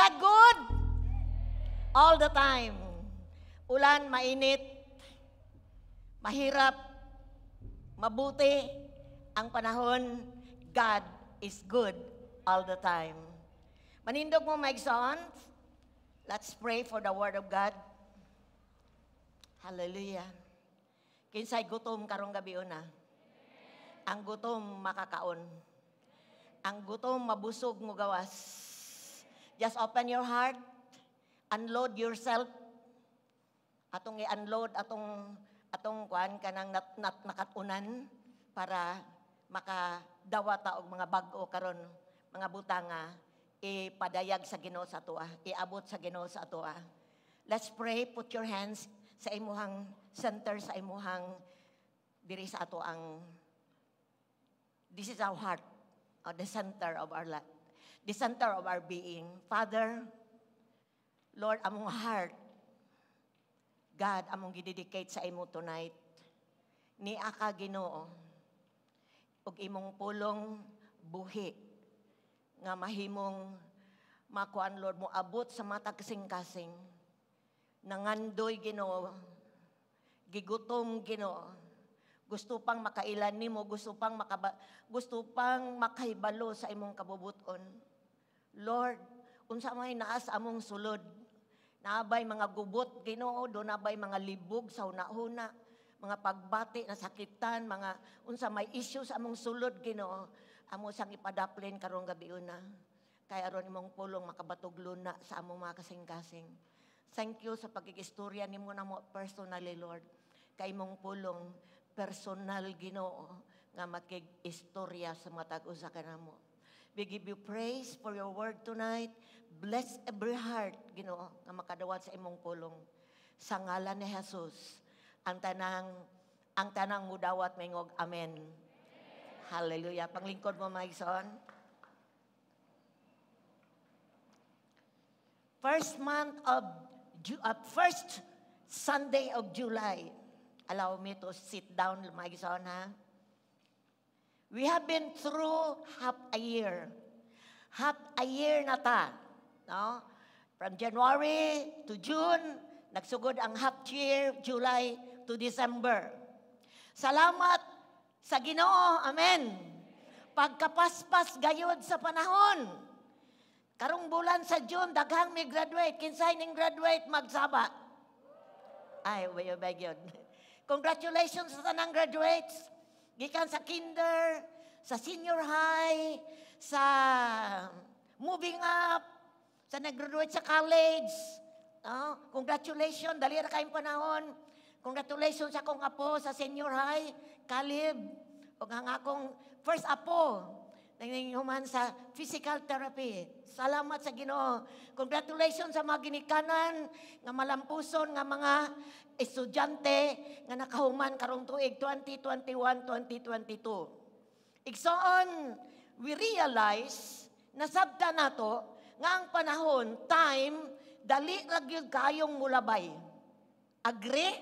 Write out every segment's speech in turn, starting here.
God good? All the time. Ulan, mainit, mahirap, mabuti ang panahon, God is good all the time. Manindog mo, mga igsoon. Let's pray for the word of God. Hallelujah. Kinsay gutom karong gabiuna? Ang gutom makakaon. Ang gutom mabusog mo gawas. Just open your heart. Unload yourself. Atong i-unload atong kuan kanang nat, nakatunan para makadawat og mga bag-o karon, mga butang nga ipadayag sa Ginoo sa atoa, iabot sa Ginoo sa atoa. Let's pray. Put your hands sa imuhang center, sa imuhang diri sa ato ang, this is our heart, the center of our life, the center of our being. Father, Lord, among heart, God, among gidedicate sa imo tonight. Nia ka, Ginoo, ug imong pulong buhi nga mahimong makuan, Lord, mo abot sa matag kasing-kasing. Nangandoy, Ginoo, gigutom, Ginoo. Gusto pang makailan nimo, gusto pang makahibalo sa imong kabubuton. Lord, unsa may naa sa among sulod? Naabay mga gubot, Ginoo, duna bay mga libog sa huna-huna, mga pagbati na sakitan, mga unsa may issue sa among sulod, Ginoo. Amo sang ipadaplin karong gabiuna. Kay aron imong pulong makabatog luna sa among mga kasing-kasing. Thank you sa pagkigistorya nimo namo personally, Lord. Kay imong pulong personal, Ginoo, nga makig-istorya sa matag usa kanamo. We give you praise for your word tonight. Bless every heart, Ginoo, nga makadawat sa imong pulong. Sa ngalan ni Jesus, ang tanang mudawat mingog, "Amen." Hallelujah. Panglingkod mo, mga igsoon. First Sunday of July. Allow me to sit down, mga igsoon, ha? We have been through half a year. Half a year na ta. No? From January to June, nagsugod ang half year, July to December. Salamat sa Ginoo. Amen. Pagkapaspas gayod sa panahon. Karong bulan sa June, daghang may graduate. Kinsay ning graduate magsaba? Ay, ubay ubay gyud. Congratulations sa tanang graduates. Gikan sa kinder, sa senior high, sa moving up, sa nag-graduate sa college. No? Congratulations, dali ra kayong panahon. Congratulations sa akong apo sa senior high, Caleb. Ug ang akong first apo, human sa physical therapy. Salamat sa Ginoo. Congratulations sa mga ginikanan nga malampuson nga mga estudyante nga nakahuman karong tuig 2021-2022. Igsoon, we realize nasabta nato nga ang panahon, time, dali ra gyud kayong mulabay. Agree?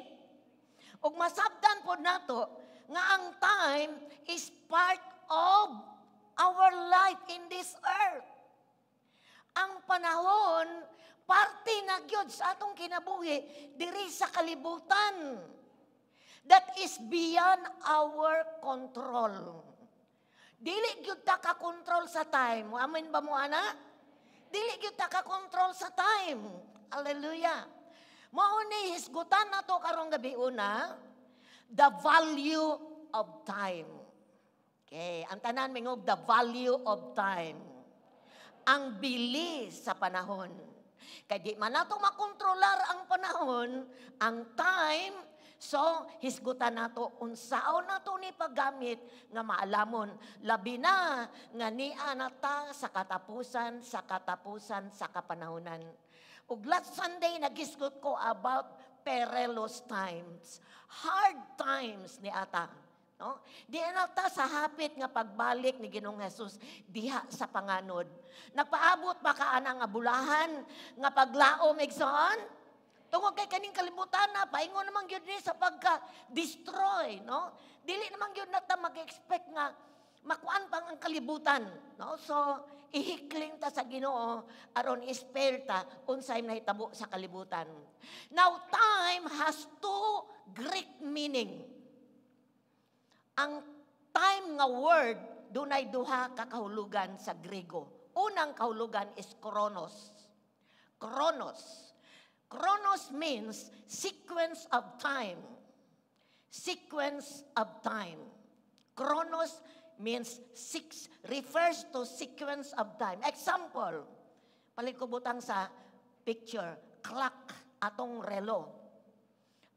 Ug masabtan pod nato nga ang time is part of our life in this earth. Ang panahon, parte na gyud sa atong kinabuhi diri sa kalibutan. That is beyond our control. Dili gyud ta ka-control sa time. Amen ba mo ana? Dili gyud ta ka-control sa time. Hallelujah. Mao ni hisgutan nato karong gabiuna, the value of time. Okay, ang tanan mingog, "The value of time." Ang bilis sa panahon. Kay di man nato makontrolar ang panahon, ang time, so hisgutan nato unsaon nato ni paggamit nga maalamon. Labi na nga nia na ta sa katapusan sa kapanahonan. Ug last Sunday naghisgot ko about perilous times. Hard times ni ata. No? Di na ta sa hapit nga pagbalik ni Ginoong Jesus diha sa panganod. Nagpaabot ba ka ana nga bulahan nga paglaom, igsoon? Tungod kay kaning kalibutan na paingon naman gyud ni sa pagka-destroy, no? Dili naman gyud na ta mag-expect nga Makuan pang ang kalibutan, no? So ihikling ta sa Ginoo aron i-spare ta unsay nahitabo sa kalibutan. Now, time has two Greek meaning. Ang time nga word dunay duha ka kahulugan sa Grego. Unang kahulugan is chronos. Chronos. Chronos means sequence of time. Sequence of time. Chronos means six, refers to sequence of time. Example, palit ko butang sa picture, clock, atong relo.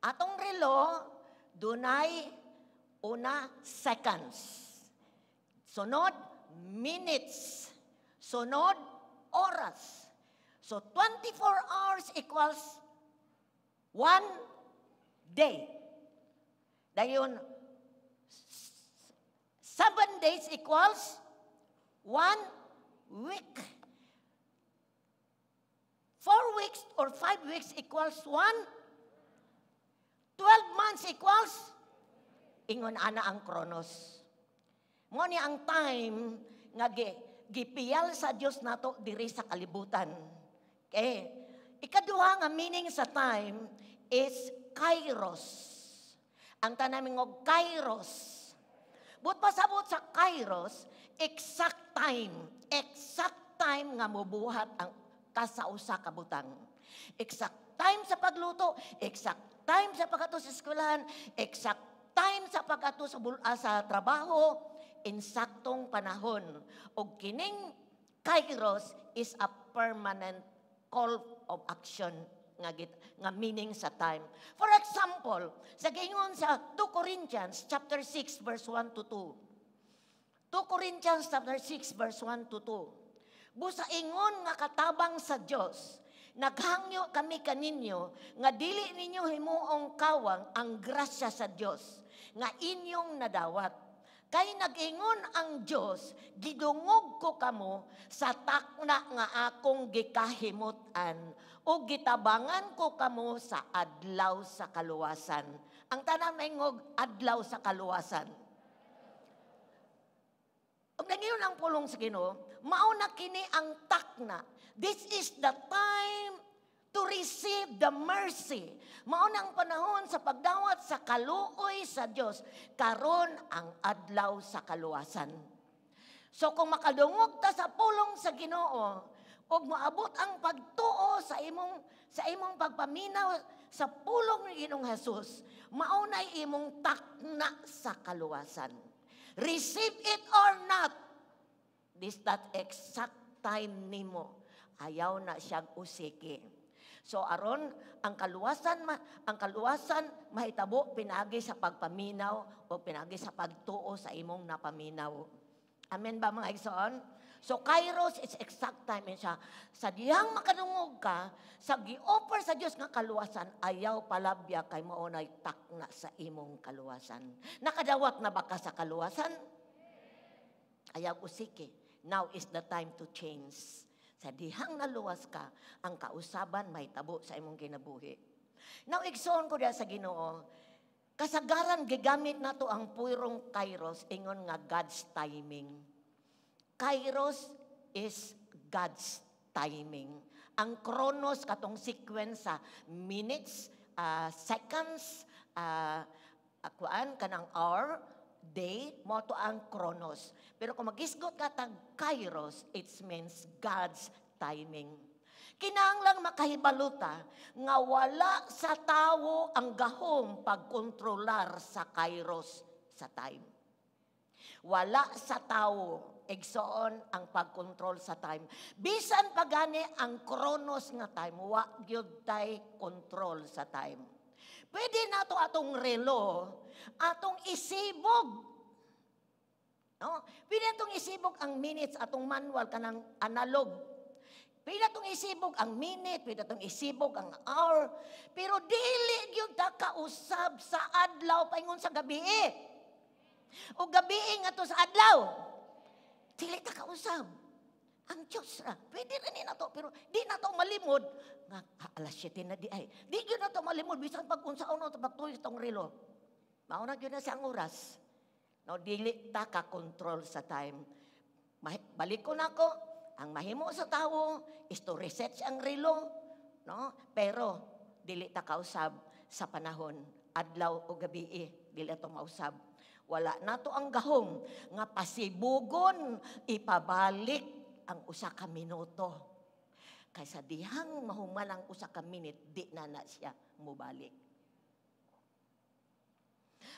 Atong relo, dunay una seconds. Sunod, minutes. Sunod, oras. So 24 hours equals one day. Dayon, 7 days equals one week. 4 weeks or 5 weeks equals one. 12 months equals ingon ana ang Chronos. Mao ni ang time nga gipiyal sa Dios nato diri sa kalibutan. Okay. Ikaduha nga meaning sa time is kairos. Ang tanan og kairos. But pasabot sa kairos, exact time. Exact time nga mubuhat ang kasa usa ka butang. Exact time sa pagluto, exact time sa pag-adto sa eskwelahan, exact time sa pag-adto sa trabaho, insaktong panahon. Og kining kairos is a permanent call of action nga meaning sa time. For example, sa giingon sa 2 Corinthians chapter 6 verse 1 to 2. 2 Corinthians chapter 6 verse 1 to 2. Busa ingon nga katabang sa Dios, naghangyo kami kaninyo nga dili ninyo himuong kawang ang grasya sa Dios nga inyong nadawat. Kay nag-ingon ang Dios, "Gidungog ko kamo sa takna nga akong gikahimutan ug gitabangan ko kamo sa adlaw sa kaluwasan." Ang tanan maingog, "Adlaw sa kaluwasan." Ug nangiyon ang pulong sa Ginoo, mao na kini ang takna. This is the time to receive the mercy. Mao na ang panahon sa pagdawat sa kaluoy sa Dios. Karon ang adlaw sa kaluwasan. So kung makadungog ta sa pulong sa Ginoo ug moabot ang pagtuo sa imong pagpaminaw sa pulong ni Ginoong Jesus, mao nay imong takna sa kaluwasan. Receive it or not, this that exact time nimo. Ayaw na siyang usiki. So aron ang kaluwasan mahitabo pinagi sa pagpaminaw o pinagi sa pagtuo sa imong napaminaw. Amen ba, mga igsoon? So kairos is exact time siya. Sa dihang makadungog ka sa gi-offer sa Dios nga kaluwasan, ayaw palabya kay mao nay takna sa imong kaluwasan. Nakadawat na ba ka sa kaluwasan? Ayaw usiki. Now is the time to change. Sa dihang naluwas ka, ang kausaban mahitabo sa imong kinabuhi. Now, igsoon ko diha sa Ginoo, kasagaran gigamit nato ang puyrong kairos ingon nga God's timing. Kairos is God's timing. Ang chronos katong sequence sa minutes, seconds, kuan kanang hour, day, mao to ang chronos. Pero kung magisgot ka tag kairos, it means God's timing. Kinahanglang makahibalo ta nga wala sa tawo ang gahom pagkontrolar sa kairos sa time. Wala sa tawo, igsoon, ang pagkontrol sa time. Bisan pa gani ang chronos nga time, wa gyud tay control sa time. Pwede nato atong relo, atong isibog. No? Pwede atong isibog ang minutes, atong manual kanang analog. Pwede atong isibog ang minute, pwede atong isibog ang hour, pero dili gyud ta kausab sa adlaw paingon sa gabi. O gabi nga to sa adlaw. Dili ta kausab. Ang Diyos ra. Pwede rin ni nato, pero di nato malimod nga alas 7 na di ay. Di gyud nato malimod bisan pag unsa ono pagtuyo tong relo. Mao na gyud na siyang oras. No, dili ta ka control sa time. Balik ko nako, ang mahimo sa tawo is to reset ang relo, no? Pero dili ta kausab sa panahon, adlaw o gabi, dili to mausab. Wala nato ang gahom nga pasibugon ipabalik ang usa ka minuto. Kaysa dihang mahuman ang usa ka minute, di na na siya mubalik.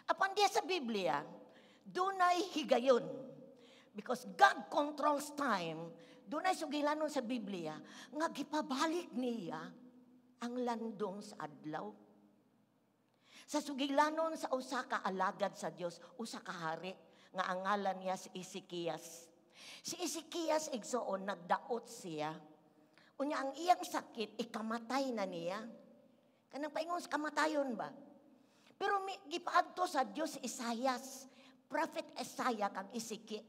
Apan diya sa Biblia, dunay higayon. Because God controls time, dunay sugilanon sa Biblia nga gipabalik niya ang landong sa adlaw. Sa sugilanon sa usa ka alagad sa Dios, usa ka hari nga ang ngalan niya si Ezekias. Si Ezekias, igsoon, nagdaot siya. Unya ang iyang sakit, ikamatay na niya. Kanang paingon sa kamatayon ba? Pero gipaadto sa Dios si Isaias, Prophet Isaiah kang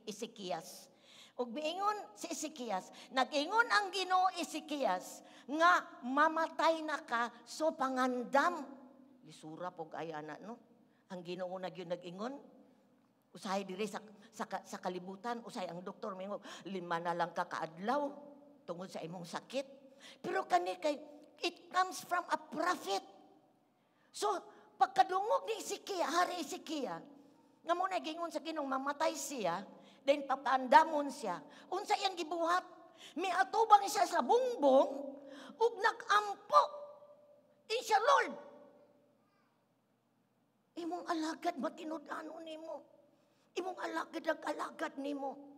Ezekias. Ug miingon si Ezekias, nag-ingon ang Ginoo, Ezekias, nga mamatay na ka, so pangandam. Lisura pog ay ana, no? Ang Ginoo na gyud nag-ingon. Usahay diri sa kalibutan, usahay ang doktor mingon, 5 na lang ka kaadlaw tungod sa imong sakit. Pero kani kay it comes from a prophet. So pagkadungog ni Ezekiel, Hari Ezekiel, nga mo nagingon sa Ginoo mamatay siya, then papaandamon siya. Unsa iyang gibuhat? Miatubang siya sa bungbong ug nagampo. Siya, "Lord, imong alagad matinud-anon nimo. Imong alagad nag-alagad nimo."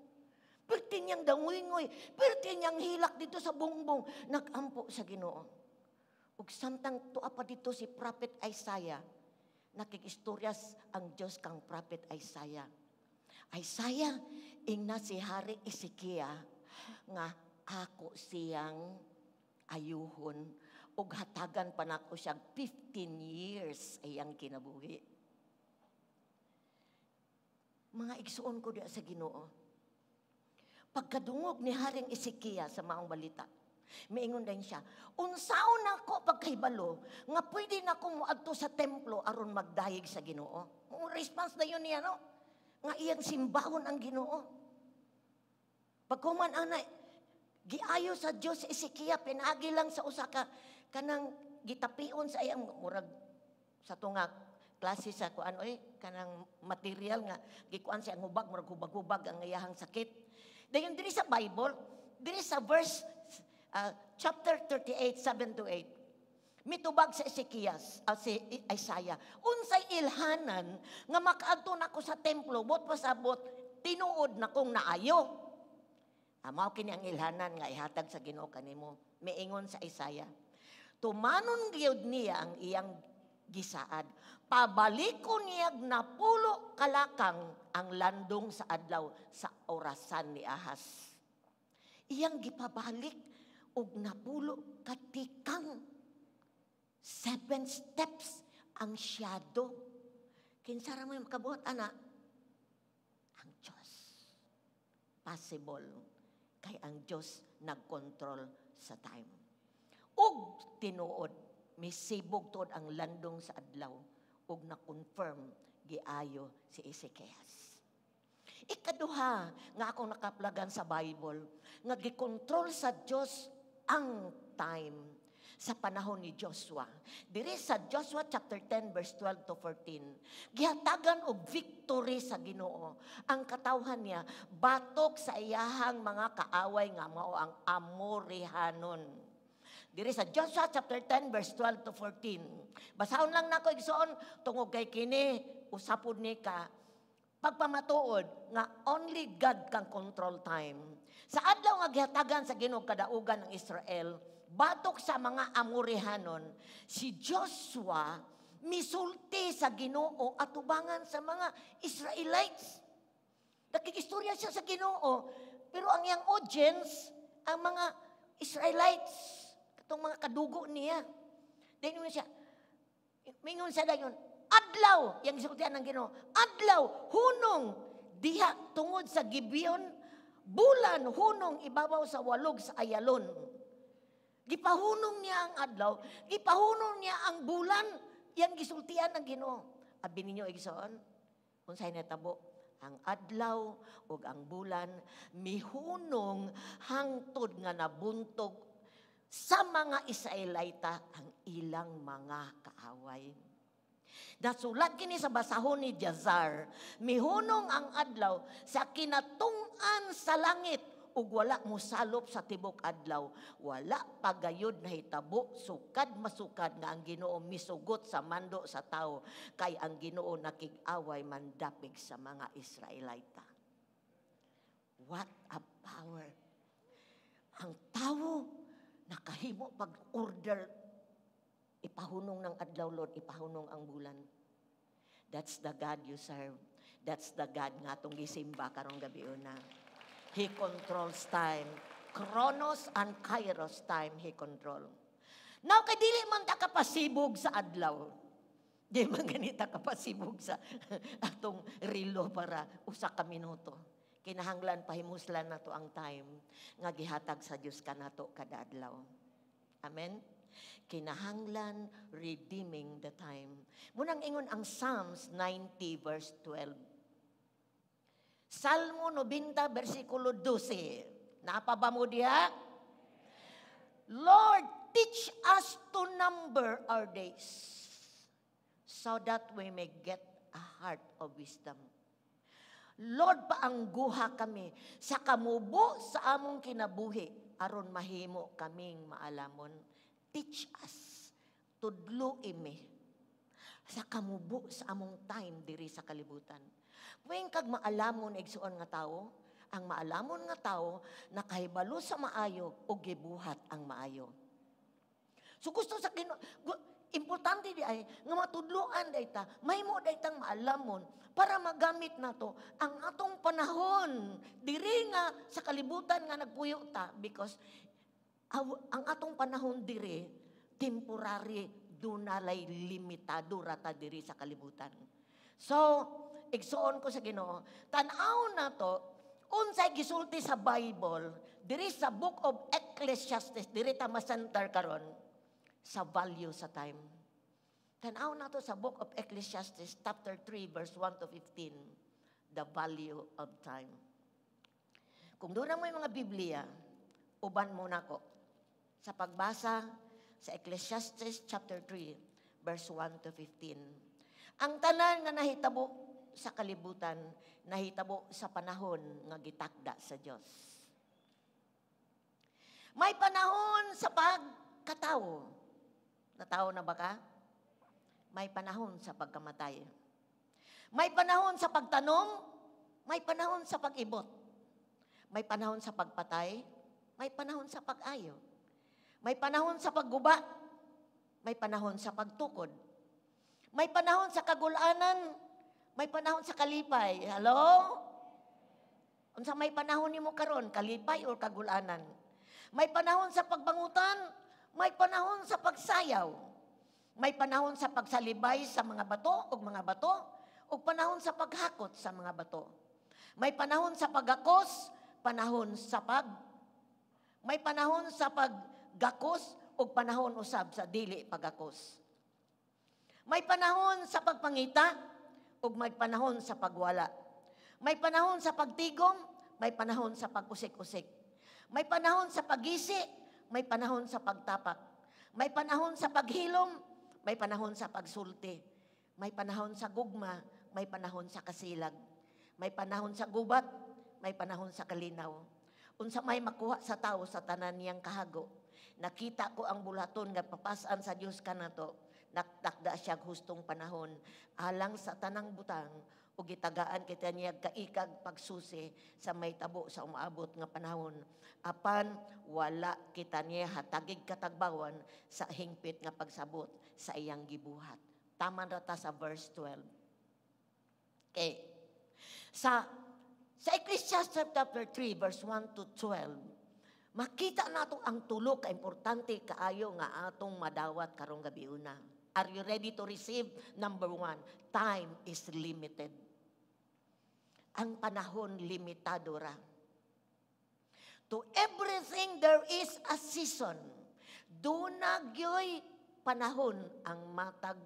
Perti niyang dangoy-ngoy, perti niyang hilak dito sa bungbong, nagampo sa Ginoo. Ug samtang tuwa pa dito si Prophet Isaiah, nakikistoryas ang Diyos kang Prophet Isaiah. "Isaiah, ingna si Hari Ezekiel nga ako siyang ayuhon ug hatagan pa nako siya 15 years iyang kinabuhi." Mga igsuon ko diya sa Ginoo. Pagkadungog ni Haring Ezekiel sa maong balita, miingon din siya, "Unsaon nako pagkahibalo nga pwede na ko moadto sa templo aron magdayeg sa Ginoo?" Ang response na yun niya, no? Nga iyang simbahon ang Ginoo. Pagkuman ana, giayo sa Dios si Ezekiel, pinaagi lang sa usa ka kanang gitapion sa iyang murag sa tunga klase sa kuan oy, kanang material nga gikuan siya ang hubag, murag hubag-hubag ang iyahang sakit. Dayon diri sa Bible, diri sa verse chapter 38, 7 to 8. Mitubag sa Ezekias, si Isaiah, "Unsay ilhanan nga makaadto nako sa templo, bot pasabot, tinuod na kong naayo?" Mao kini ang ilhanan nga ihatag sa Ginoo kanimo. Miingon sa Isaiah. Tumanon gyud niya ang iyang gisaad. Pabalikon niya 60 kalakang ang landong sa adlaw sa orasan ni Ahas. Iyang gipabalik og 60 katikang. 7 steps ang shadow. Kinsa ra may makabuhat ana? Ang Diyos. Possible. Kay ang Diyos nagkontrol sa time. Ug tinuod, misibog tuod ang landong sa adlaw ug na-confirm giayo si Ezekias. Ikaduha nga akong nakaplagan sa Bible, nga gikontrol sa Diyos ang time sa panahon ni Joshua. Diri sa Joshua chapter 10 verse 12 to 14, gihatagan og victory sa Ginoo ang katawhan niya batok sa iyahang mga kaaway nga mao ang Amorihanon. Diri sa Joshua chapter 10 verse 12 to 14. Basahon lang nako, igsoon, tungod kay kini usapod ni ka pagpamatuod nga only God can control time. Sa adlaw nga gihatagan sa Ginoo kadaugan ng Israel batok sa mga Amorihanon, si Joshua misulti sa Ginoo atubangan sa mga Israelites. Nakikistorya siya sa Ginoo, pero ang iyang audience ang mga Israelites, katong mga kadugo niya. Dayon siya, mingon siya dayon, "Adlaw," yang gisultian ng Ginoo, "adlaw, hunong, diha tungod sa Gibeon, bulan, hunong, ibabaw sa walog sa Ayalon." Gipahunong niya ang adlaw, gipahunong niya ang bulan, yang gisultian ng Ginoo. Abi ninyo, igsoon, unsay natabo? Ang adlaw ug ang bulan mihunong hangtod nga nabuntog sa mga Israelita ang ilang mga kaaway. Nasulat kini sa basahon ni Jazar, mihunong ang adlaw sa kinatung-an sa langit ug wala mosalop sa tibok adlaw. Wala pagayod nahitabo sukad masukad nga ang Ginoo misugot sa mando sa tawo, kay ang Ginoo nakig-away mandapig sa mga Israelita. What a power! Ang tawo nakahimo pag-order, "Ipahunong ng adlaw, Lord, ipahunong ang bulan." That's the God you serve. That's the God nga atong gisimba karong gabi una. He controls time. Chronos and Kairos time He control. Now, kay dili man ta kapasibog sa adlaw. Di man ganita kapasibog sa atong relo para usa ka minuto. Kinahanglan pahimuslan nato ang time nga gihatag sa Dios kanato kada adlaw. Amen? Kinahanglan redeeming the time. Munang ingon ang Psalms 90 verse 12. Salmo 90 versikulo 12. Naa pa ba mo diha? "Lord, teach us to number our days so that we may get a heart of wisdom." Lord, paangguha kami sa kamubo sa among kinabuhi aron mahimo kaming maalamon. Teach us, tudlo imi sa kamubo sa among time diri sa kalibutan. Kung kag maalamon, igsuon nga tawo, ang maalamon nga tawo nakahibalo sa maayo o gibuhat ang maayo. So gusto sa Ginoo, importante di ay nga matudloan day ta, mahimo day tang maalamon para magamit nato ang atong panahon diri nga sa kalibutan nga nagpuyo ta, because ang atong panahon diri temporary, dunalay limitado rata diri sa kalibutan. So, igsuon ko sa Ginoo, tan-aw nato unsay gisulti sa Bible diri sa Book of Ecclesiastes. Diri ta ma-center karon sa value sa time. Tan-aw nato sa Book of Ecclesiastes chapter 3 verse 1 to 15, the value of time. Kung doon mo yung mga Biblia, uban mo nako sa pagbasa sa Ecclesiastes chapter 3 verse 1 to 15. Ang tanan nga nahitabo sa kalibutan, nahitabo sa panahon nga gitakda sa Dios. May panahon sa pagkatawo. Natawo na ba ka? May panahon sa pagkamatay. May panahon sa pagtanom, may panahon sa pag-ibot. May panahon sa pagpatay, may panahon sa pag-ayo. May panahon sa pagguba, may panahon sa pagtukod. May panahon sa kagulanan, may panahon sa kalipay. Hello? Unsa may panahon nimo karon, kalipay or kagulanan? May panahon sa pagbangutan, may panahon sa pagsayaw. May panahon sa pagsalibay sa mga bato og mga bato, ug panahon sa paghakot sa mga bato. May panahon sa paggakos, panahon sa pag May panahon sa paggakos ug panahon usab sa dili paggakos. May panahon sa pagpangita ug may panahon sa pagwala. May panahon sa pagtigom, may panahon sa pag-usik-usik. May panahon sa pagisi, may panahon sa pagtapak. May panahon sa paghilom, may panahon sa pagsulti. May panahon sa gugma, may panahon sa kasilag. May panahon sa gubat, may panahon sa kalinaw. Unsa may makuha sa tao sa tanan niyang kahago? Nakita ko ang bulaton nga papasan sa Dios kanato. Naktakda siya hustong panahon alang sa tanang butang ug gitagaan kita niya kaikag pagsusi sa may tabo sa umaabot nga panahon. Apan wala kita niya hatagig katagbawan sa hingpit nga pagsabot sa iyang gibuhat. Taman ra ta sa verse 12. Okay. Sa Ecclesiastes chapter 3 verse 1 to 12, makita nato ang tulo ka importante kaayo nga atong madawat karong gabi una. Are you ready to receive? Number one, time is limited. Ang panahon limitado ra. To everything there is a season. Duna gyoy panahon ang matag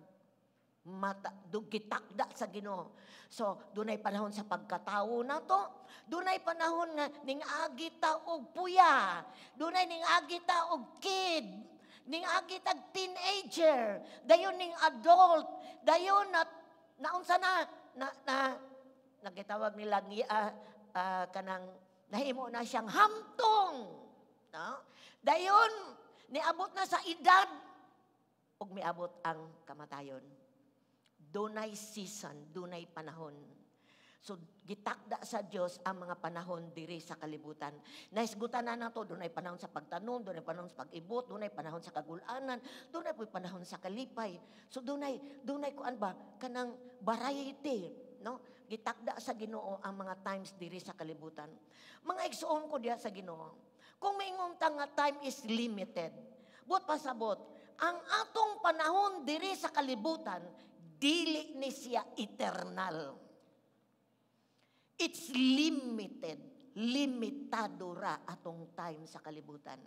Mata, gitakda sa Ginoo. So, dunay panahon sa pagkatawo nato, dunay panahon nga ning agi ta og puya, dunay ning agi ta og kid, ning agi tag teenager, dayon ning adult, dayon na naunsa na na, na nagitawag nila kanang nahimo na siyang hamtong, no? Dayon niabot na sa edad ug miabot ang kamatayon. Dunay season, dunay panahon. So, gitakda sa Dios ang mga panahon diri sa kalibutan. Nahisgutan na nato, dunay panahon sa pagtanom, dunay panahon sa pag-ibot, dunay panahon sa kagulanan, dunay po'y panahon sa kalipay. So, dunay kuan ba, kanang variety, no? Gitakda sa Ginoo ang mga times diri sa kalibutan. Mga igsuon ko diha sa Ginoo, kung maingon ta nga time is limited, but pasabot, ang atong panahon diri sa kalibutan, dili ni siya eternal. It's limited. Limitado ra atong time sa kalibutan.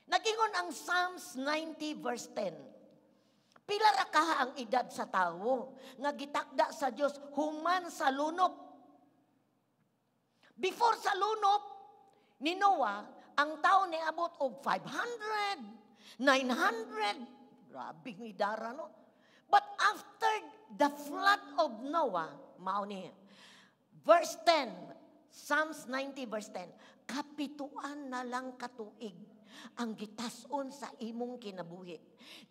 Nagingon ang Psalms 90 verse 10. Pila ra kaha ang edad sa tawo nga gitakda sa Dios human sa lunop. Before sa lunop ni Noah, ang tao niabot og 500, 900, grabe ng idara, no? But after the flood of Noah, mao ni verse 10, Psalms 90 verse 10, kapituan na lang katuig ang gitason sa imong kinabuhi.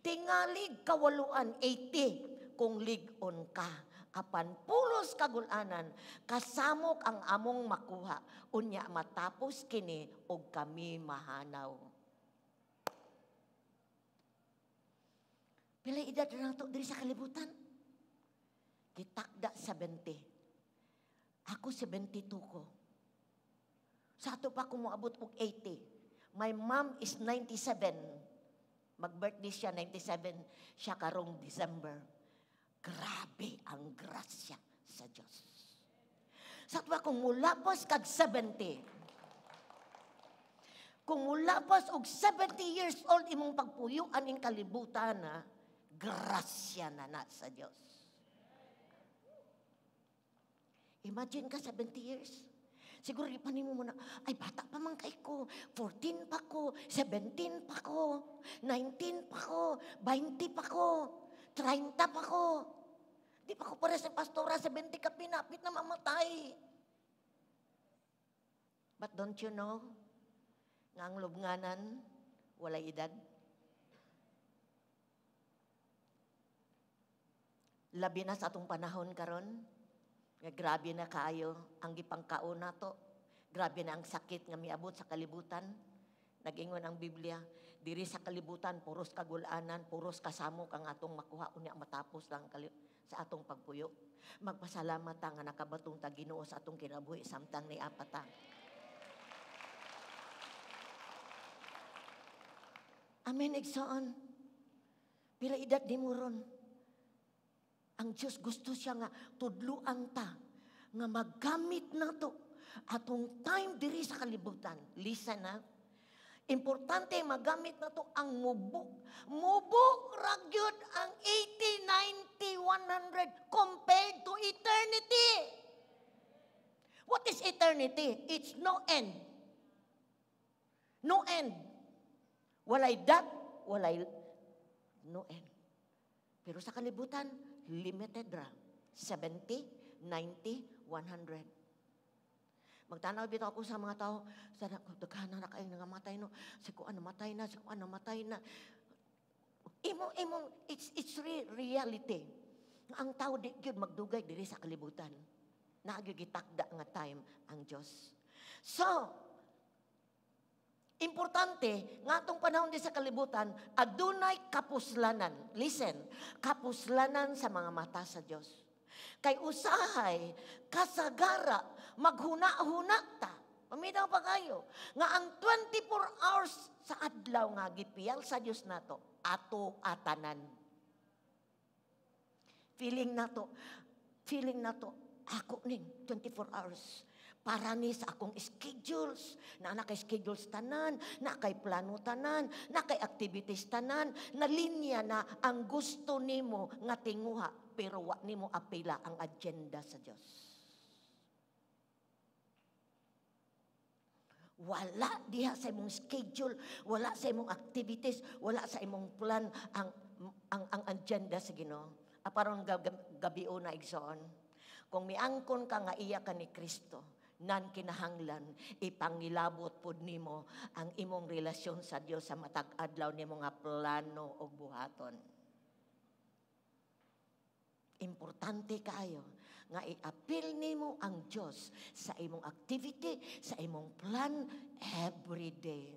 Tingalig kawaluan 80 kung lig-on ka. Apan pulos kagulanan, kasamok ang among makuha, unya matapos kini og kami mahanaw. Pila edad na nato diri sa kalibutan? Gitakda 70. Ako 72 ko. Sa ato pa ko moabot og 80. My mom is 97. Mag-birthday siya, 97 siya karong December. Grabe ang grasya sa Diyos. Sa ato pa kung mulapas kag 70, kung mulapas og 70 years old imong pagpuyo aning kalibutan, ha, grasya na na sa Diyos. Imagine ka 70 years. Siguro di pa nimo muna, ay bata pa man kay ko, 14 pa ko, 17 pa ko, 19 pa ko, 20 pa ko, 30 pa ko. Di pa ko pare sa pastora, 70 ka pinapit na mamatay. But don't you know, nga ang lubnganan, walay edad? Labi na sa atong panahon karon, nga grabe na kaayo ang gipangkaon nato. Grabe na ang sakit nga miabot sa kalibutan. Nag-ingon ang Biblia, diri sa kalibutan puros kagulanan, puros kasamok ang atong makuha unya matapos lang sa atong pagpuyo. Magpasalamat ta nga nakabatong ta Ginoo sa atong kinabuhi samtang niapa ta. Amen, igsoon. Pila edad ni mo ron? Ang Diyos gusto siya nga tudluan ta nga maggamit nato atong time diri sa kalibutan. Listen na. Importante magamit nato ang mubo. Mubo ra gyud ang 80, 90, 100 compared to eternity. What is eternity? It's no end. No end. Walay death, walay no end. Pero sa kalibutan, limited ra. 70, 90, 100. Magtanaw bitaw ako sa mga tao, sa daghan na kayo nangamatay no. Si kuan namatay na, si kuan namatay na. Imo it's reality. Ang tao di gyud magdugay diri sa kalibutan. Naa gyud gitakda nga time ang Dios. So, importante nga atong panahon di sa kalibutan adunay kapuslanan. Listen, kapuslanan sa mga mata sa Dios. Kay usahay kasagara maghuna-huna ta. Paminaw pa kayo nga ang 24 hours sa adlaw nga gipiyal sa Dios nato ato atanan. Feeling nato ako ning 24 hours. Para ni sa akong schedules. Na kay schedules tanan, na kay plano tanan, na kay activities tanan, na linya na ang gusto nimo nga tinguha, pero wa nimo apila ang agenda sa Dios. Wala diha sa imong schedule, wala sa imong activities, wala sa imong plan ang agenda sa Ginoo. Aparon gabi na, igsoon. Kung miangkon ka nga iya ka ni Kristo, nan kinahanglan ipangilabot pod nimo ang imong relasyon sa Dios sa matag adlaw nimo nga plano og buhaton. Importante kaayo nga i-appeal nimo ang Dios sa imong activity, sa imong plan every day.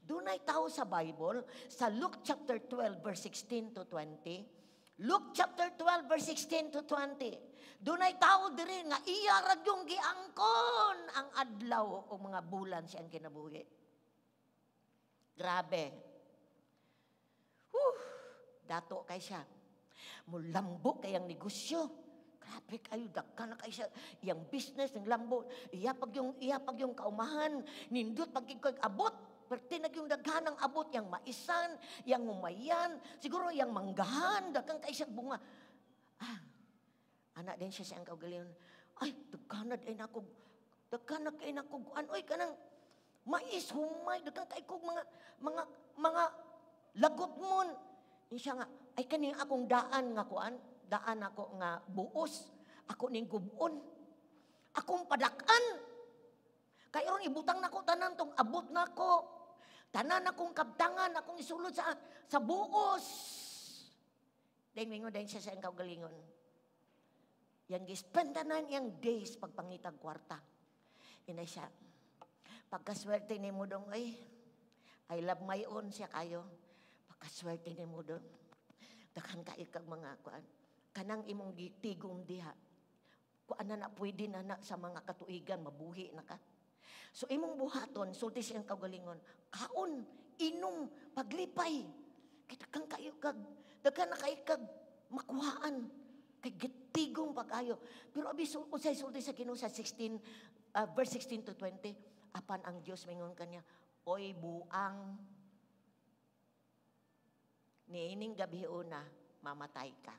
Dunay tao sa Bible sa Luke chapter 12 verse 16 to 20. Luke chapter 12 verse 16 to 20. Dunay tao diri nga iya ra yung giangkon ang adlaw o mga bulan siyang kinabuhi. Grabe. Whew, dato kay siya. Mulambo kay ang negosyo. Grabe kayo, dagkan na kayo siya. Iyang business, ang lambo. Iya pag yung kaumahan, nindot pag abot. Perti nag yung daghan ang abot, yang maisan, yang umayan, siguro yang manggahan, daghan kay siya bunga. Ah, anak din siya siyang kaugalingon. Ay, daghan na din ako, daghan na kay nako, anoy kanang mais humay, daghan kay kog mga lagot mon. Siya nga, ay kaning akong daan nga kuan, daan ako nga buos, ako ning gubon, akong padakan. Kay ron ibutang nako tanan tong abot nako. Tanan akong kabtangan, akong isulod sa buos. Dahil mingon dahil siya sa iyang kaugalingon. Yang gispend tanan iyang days pagpangitag kwarta. Inay siya, pagkaswerte ni mo dong, ay, I love my own siya kayo. Pagkaswerte ni mo dong. Daghan ka ikag mga kuan. Kanang imong gitigom diha. Kuan na na, pwede na na sa mga katuigan, mabuhi na ka. So imong buhaton, sulti siyang kaugalingon, kaon, inom, paglipay. Kay daghan kayo kag, daghan na kayo kag makuhaan. Kay gitigom pag-ayo. Pero abi unsay sulti sa Ginoo sa 16, verse 16 to 20, apan ang Dios mingon kanya, "Oy buang, niining gabi una, mamatay ka."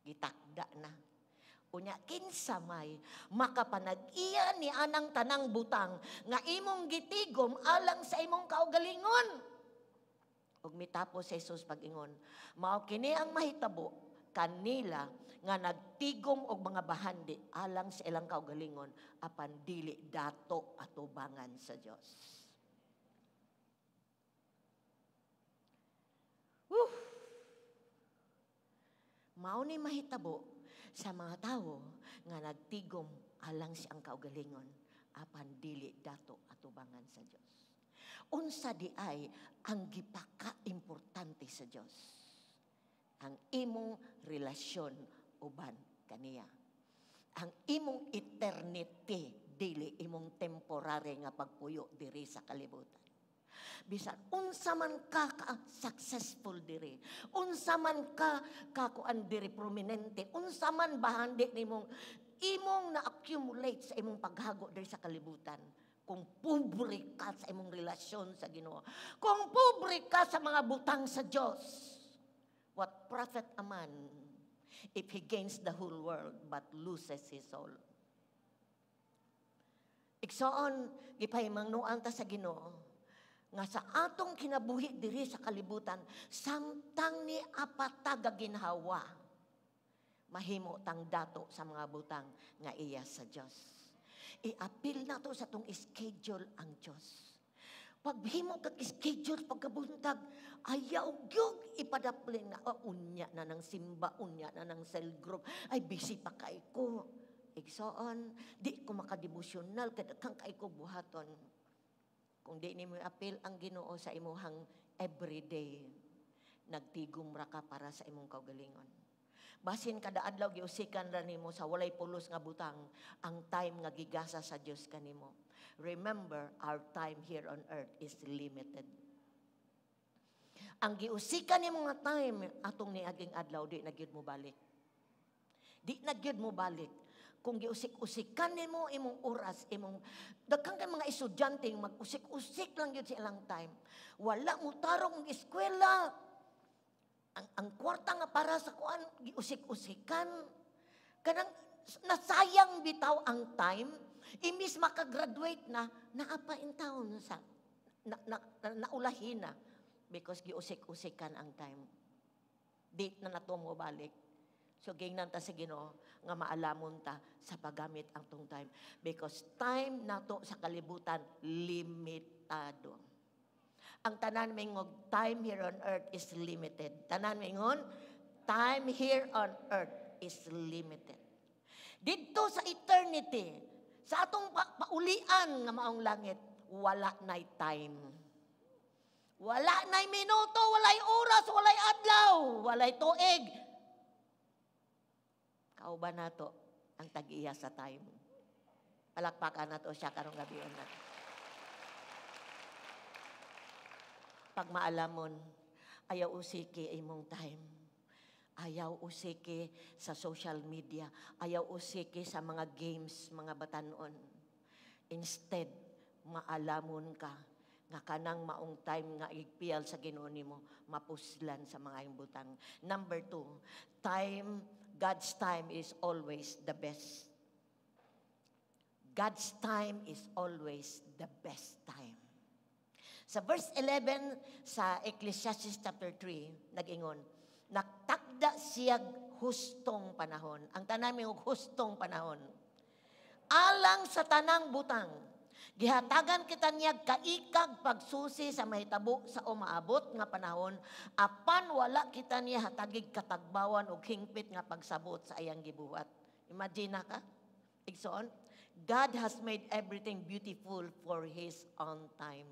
Gitakda na. Unya, kinsa may makapanag-iya ni anang tanang butang nga imong gitigom alang sa imong kaugalingon? Ug mitapos si Jesus pag-ingon, mao kini ang mahitabo kanila nga nagtigom og mga bahandi alang sa ilang kaugalingon apan dili dato atubangan sa Dios. Woo! Mao ni mahitabo sa mga tawo nga nagtigom alang sa ang kaugalingon apan dili dato atubangan sa Dios. Unsa di ay ang gipaka-importante sa Dios? Ang imong relasyon uban kaniya. Ang imong eternity, dili imong temporary nga pagpuyo diri sa kalibutan. Bisan unsa man ka ka successful diri, unsa man ka kakuan diri prominente, unsa man bahandi nimong imong na-accumulate sa imong paghago diri sa kalibutan, kung pobre ka sa imong relasyon sa Ginoo, kung pobre ka sa mga butang sa Dios, what profit a man if he gains the whole world but loses his soul? Igsoon, gipahimangnuan ta sa Ginoo nga sa atong kinabuhi diri sa kalibutan, samtang ni apata ginhawa, mahimo tang dato sa mga butang nga iya sa Dios. I-appeal na to sa atong schedule ang Dios. Paghimo kag schedule pagkabuntag, ayaw gyud ipadaplin nga, oh, unya na ng simba, unya na ng cell group, ay busy pa kay ko. Igsoon, di ko makadebosyonal, kay kay ko buhaton. Kung di nimo i-appeal ang Ginoo sa imuhang everyday, nagtigom ra ka para sa imong kaugalingon. Basin kada adlaw giusikan ra nimo sa walay pulos nga butang ang time nga gigasa sa Dios kanimo. Remember, our time here on earth is limited. Ang giusikan nimo nga time atong niaging adlaw, di na gyud mo balik. Di na gyud mo balik. Kung giusik-usikan nimo imong oras, imong daghan kay mga estudyante mag-usik-usik lang gyud sa ilang time. Wala mo tarong ang eskwela. Ang kwarta nga para sa kuan giusik-usikan. Kanang nasayang bitaw ang time. Imbis makagraduate na, naa pa intawon sa na, na, na, naulahin na because giusik-usikan ang time. Di na nato mo balik. So gingnan ta sa Ginoo nga maalamon ta sa paggamit ang tong time because time nato sa kalibutan limitado. Ang tanan mingog, "Time here on earth is limited." Tanan mingon, "Time here on earth is limited." Didto sa eternity, sa atong paulian nga maong langit, wala na'y time. Wala na'y minuto, walay oras, walay adlaw, walay tuig. Kauban nato ang tag-iya sa time. Palakpakan nato siya karong gabi na. Pag maalamon, ayaw usiki imong time. Ayaw usiki sa social media. Ayaw usiki sa mga games, mga batanon. Instead, maalamon ka nga kanang maong time nga igpiyal sa Ginoo nimo mapuslan sa mga butang. Number two, time, God's time is always the best. God's time is always the best time. Sa verse 11 sa Ecclesiastes chapter 3, nag-ingon, "Nagtakda siya hustong panahon." Ang tanan og "hustong panahon." "Alang sa tanang butang. Gihatagan kita niya kaikag pagsusi sa mahitabo sa umaabot nga panahon, apan wala kita niya hatagig katagbawan og hingpit nga pagsabot sa iyang gibuhat." Imagine na ka? Igsoon, God has made everything beautiful for His own time.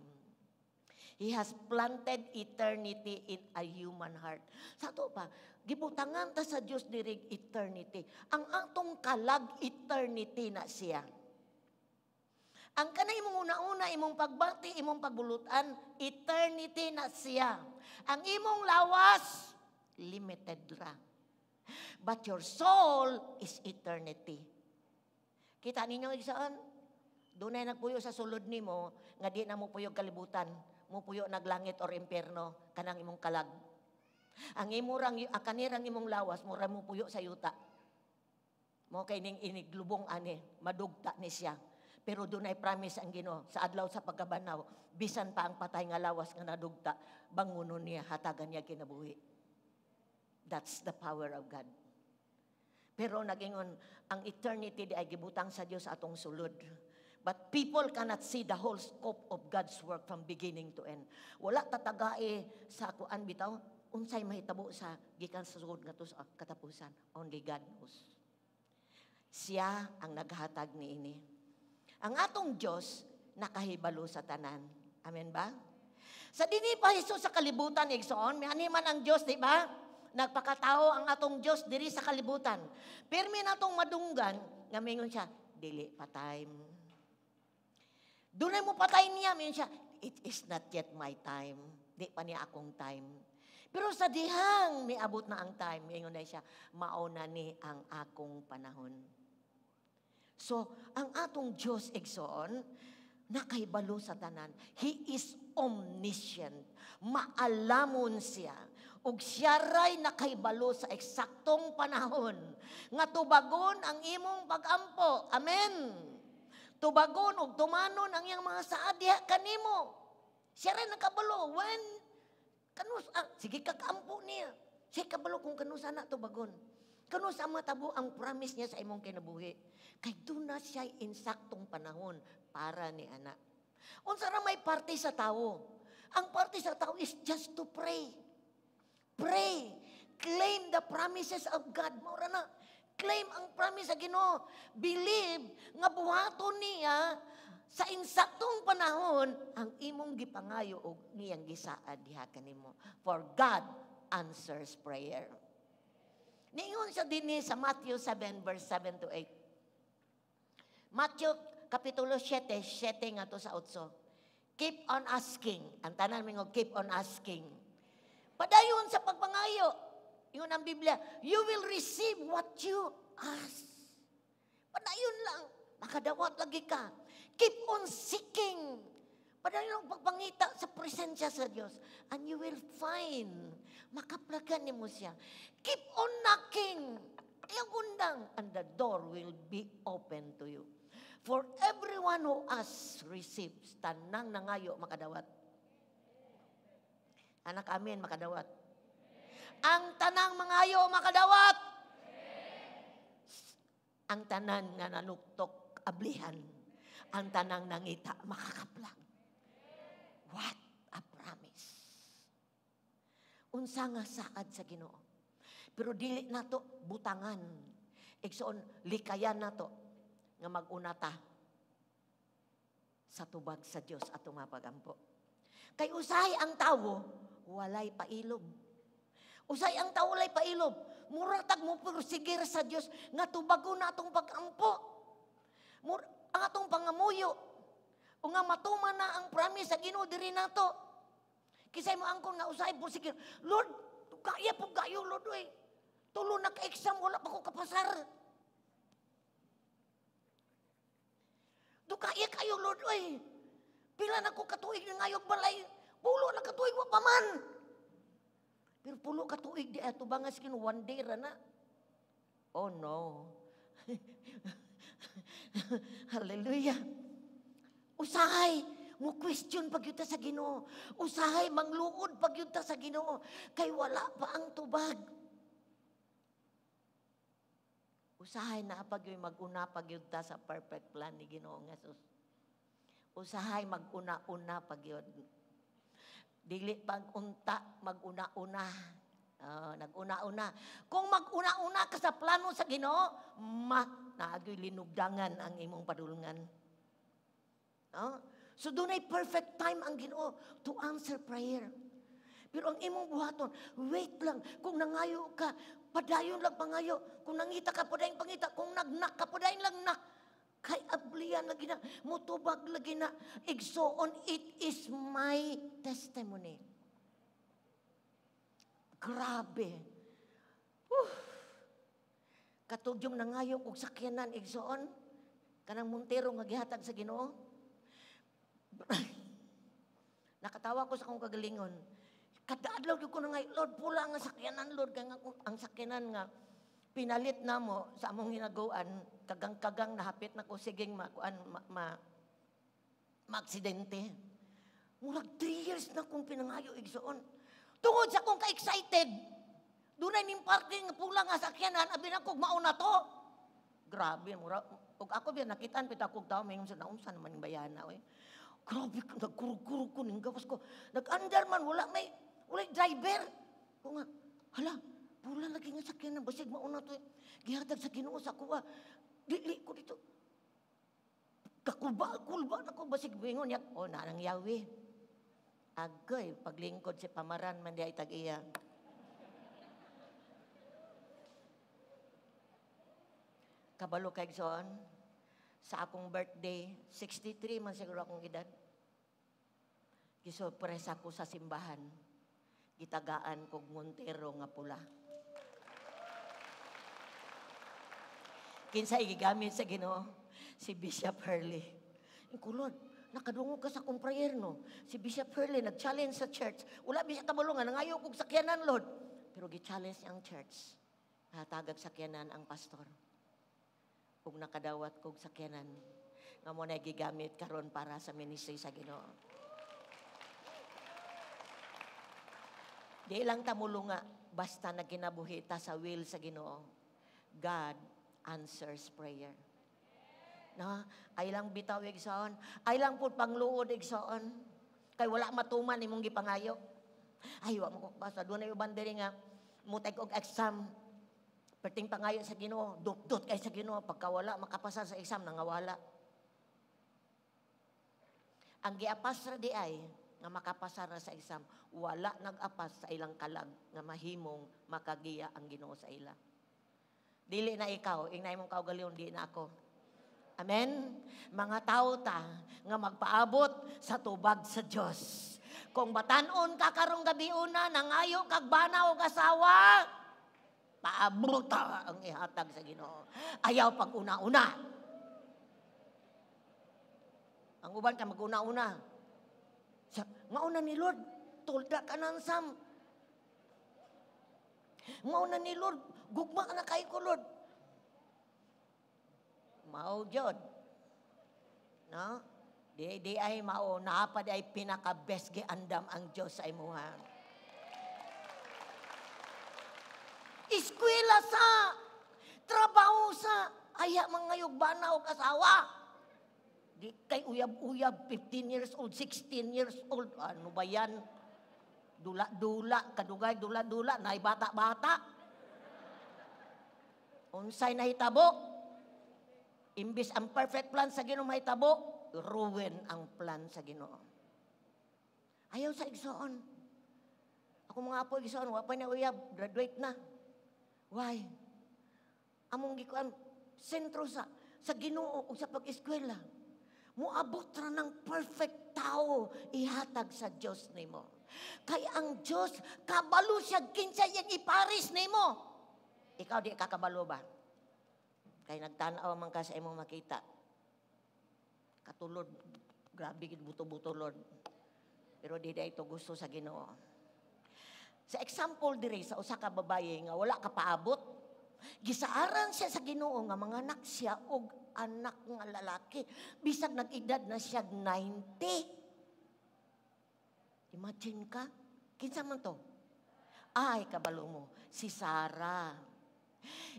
He has planted eternity in a human heart. Sa ato pa, gibutangan ta sa Dios diri eternity. Ang atong kalag, eternity na siya. Ang kanay imong una-una, imong pagbati, imong pagbulutan, eternity na siya. Ang imong lawas, limited ra. But your soul is eternity. Kita ninyo saan? Dunay nagpuyo sa sulod nimo nga di na mo puyo kalibutan, mo puyo naglangit or impierno kanang imong kalag. Ang imurang ang kanirang imong lawas mura mo puyo sa yuta. Mo kay ning iniglubong ani, madugta ni siya. Pero dunay promise ang Ginoo sa adlaw sa pagkabanaw, bisan pa ang patay nga lawas nga nadugta, bangunon niya, hatagan niya kinabuhi. That's the power of God. Pero nagingon, ang eternity di ay gibutang sa Dios atong sulod. But people cannot see the whole scope of God's work from beginning to end. Wala tatagae sa kuan bitaw, unsay mahitabo sa gikan sa sugod ngadto sa katapusan. Only God knows. Siya ang naghatag niini. Ang atong Diyos nakahibalo sa tanan. Amen ba? Sa dini pa Jesus sa kalibutan, igsoon, may animan ang Diyos, di ba? Nagpakatao ang atong Diyos diri sa kalibutan. Pirmi natong madunggan, nga mingon siya, "Dili pa time." Dunay mo patay niya, mingon siya, "It is not yet my time." Di pa niya akong time. Pero sa dihang miabot na ang time, mingon na siya, "Mao na ni ang akong panahon." So, ang atong Diyos, igsoon, nakahibalo sa tanan. He is omniscient. Maalamon siya. Ug siya ray nakahibalo sa eksaktong panahon nga tubagon ang imong pagampo. Amen. Tubagon ug tumanon ang iyang mga saad diha kanimo. Siya ray nakabalo when kanus sige kagampo niya. Siya kabalo kung kanusa na tubagon. Kanusa matabo ang promise niya sa imong kinabuhi. Kay duna siya insaktong panahon para ni ana. Unsa ra may parte sa tao? Ang parte sa tao is just to pray. Pray. Claim the promises of God. Mao ra na. Claim ang promise sa Ginoo. Believe nga buhaton niya sa insaktong panahon ang imong gipangayo og ngiyang gisaad diha kanimo. For God answers prayer. Niingon siya dinhi sa Matthew 7 verse 7 to 8. Matthew Kapitulo 7, 7 ngadto sa 8. Keep on asking. Ang tanan mingog, "Keep on asking." Padayon sa pagpangayo. Ingon ang Biblia, you will receive what you ask. Padayon Makadawat lagi ka. Keep on seeking. Padayon pagpangita sa presensya sa Dios and you will find. Makaplagan nimo siya. Keep on knocking. Ayaw undang, and the door will be open to you. For everyone who asks, receives. Tanang nangayo, makadawat. Anak, amen, makadawat. Ang tanang mangayo, makadawat. Ang tanan nga nanuktok, ablihan. Ang tanang nangita, makakaplag. What a promise. Unsa nga saad sa Ginoo. Pero dili nato butangan. Igsoon, likayan nato nga mag-una ta sa tubag sa Dios atong mapagampo. Kay usahay ang tawo, walay pailob. Usahay ang tawo, walay pailob. Mura tag mo sigir sa Dios nga tubagon na atong pagampo. Mura, ang atong pangamuyo. O nga matuman na ang promise sa Ginoo diri nato. Kisay mo angkon nga usahay sigir, "Lord, kaya po gayo, Lord, oy. Tulo na ka-exam, wala pa ko kapasar. Dukaya kayo, Lord, oy. Pila na ko katuig na ngayog balay. Pulo na katuig, wa pa man." Pero pulo katuig di ato bangas kin one day ra na. Oh no. Hallelujah. Usahay mo question pagyud ta sa Ginoo. Usahay mangluod pagyud ta sa Ginoo kay wala pa ang tubag. Usahay na pagyud maguna pagyud ta sa perfect plan ni Ginoong Jesus. Usahay maguna-una pagyud. Dili pag-unta, maguna-una. Naguna-una. Kung maguna-una ka sa plano sa Ginoo, naagoy linugdangan ang imong padulngan. So dunay perfect time ang Ginoo to answer prayer. Pero ang imong buhaton, wait lang. Kung nangayo ka, padayon lang pangayo. Kung nangita ka, padayon pangita. Kung nagnak ka, padayon lang nak. Kay ablian lagi na, mutubag lagi na. Igsoon, it is my testimony. Grabe. Katug yung nangayo og sakyanan, igsoon, kanang Montero nga gihatag sa Ginoo. Nakatawa ko sa akong kagalingon. Kada adlaw gyud ko nangayo, "Lord, pula nga sakyanan, Lord." Kay ang sakyanan nga pinalit namo sa among hinaguan, kagang-kagang nahapit na ko siging makuan maaksidente. Murag 3 years na kong pinangayo, igsoon. Tungod sa akong ka-excited, dunay ning parking nga pula nga sakyanan, abi na kog mauna to. Grabe, mura og ako biya nakitaan pita kog tawo mingon sa naunsa naman ning bayana oy. Grabe, nagkurog-kurog ko ning gawas ko. Nag-andar man wala may walay driver. Ko nga, hala, pula lagi nga sakyanan basig mauna to. Gihatag sa Ginoo sa kuha. Dili ko dito. Kakulba, kulba na ko basig bingon yak. Oh, naanang yawi. Agay, paglingkod si pamaran man di ay tag-iya. Kabalo kay Igsoon, sa akong birthday, 63 man siguro akong edad. Gisorpresa ko sa simbahan. Gitagaan kog Montero nga pula. Kinsa gigamit sa Ginoo? Si Bishop Hurley. Inko, "Lord, nakadungog ka sa akong prayer, no?" Si Bishop Hurley nag-challenge sa church. Wala bisya kabalo nga nangayo kog sakyanan, Lord. Pero gi-challenge niya ang church. Hatagag sakyanan ang pastor. Ug nakadawat kog sakyanan nga mo na gigamit karon para sa ministry sa Ginoo. Di lang ta mulunga basta nagkinabuhi ta sa will sa Ginoo. God answers prayer. No, ay lang bitaw igsoon, ay lang pud pangluod igsoon. Kay wala matuman imong gipangayo. Ay wa mo basta dunay uban diri nga mutag og exam. Perting pangayo sa Ginoo, dut-dut kay sa Ginoo, pagka wala makapasa sa exam nangawala. Ang giapas ra di ay nga makapasa ra sa exam, wala nag-apas sa ilang kalag nga mahimong makagiya ang Ginoo sa ila. Dili na ikaw, ingnay mong kaugalingon, di na ako. Amen? Mga tao ta nga magpaabot sa tubag sa Dios. Kung batan-on ka karong gabi una, nangayo kag bana o asawa, paabot ta ang ihatag sa Ginoo. Ayaw pag una-una. Ang uban ka maguna-una. Sa, mauna ni Lord, tulda ka ng sam. Mauna ni Lord, gugma na kay ko, Lord. Mao jud. No? Di, di ay mao, naa pa diay pinaka-best giandam ang Diyos sa imuha. Eskwela sa, trabaho sa, aya mga bana og asawa. Di kay uyab-uyab, 15 years old, 16 years old, ano ba yan? Dula-dula, kadugay dula-dula, naay bata-bata. Unsay nahitabo? Imbis ang perfect plan sa Ginoo mahitabo, ruin ang plan sa Ginoo. Ayaw sa, igsoon. Ako mga apo, igsoon, wa pa na uyab, graduate na. Why? Among gikuan sentro sa Ginoo ug sa pag-eskwela. Moabot ra ng perfect tao ihatag sa Dios nimo. Kay ang Dios kabalo siya kinsa iyang iparis nimo. Ikaw, di ka kabalo ba? Kay nagtan-aw man ka sa imong makita. Katulod, grabe gid buto-buto, Lord. Pero di ito gusto sa Ginoo. Sa example diri sa usa ka babaye nga wala ka paabot, gisaaran siya sa Ginoo nga manganak siya og anak nga lalaki bisag nag-edad na siya 90. Imagine ka, kinsa man to? Ay, kabalo mo, si Sarah.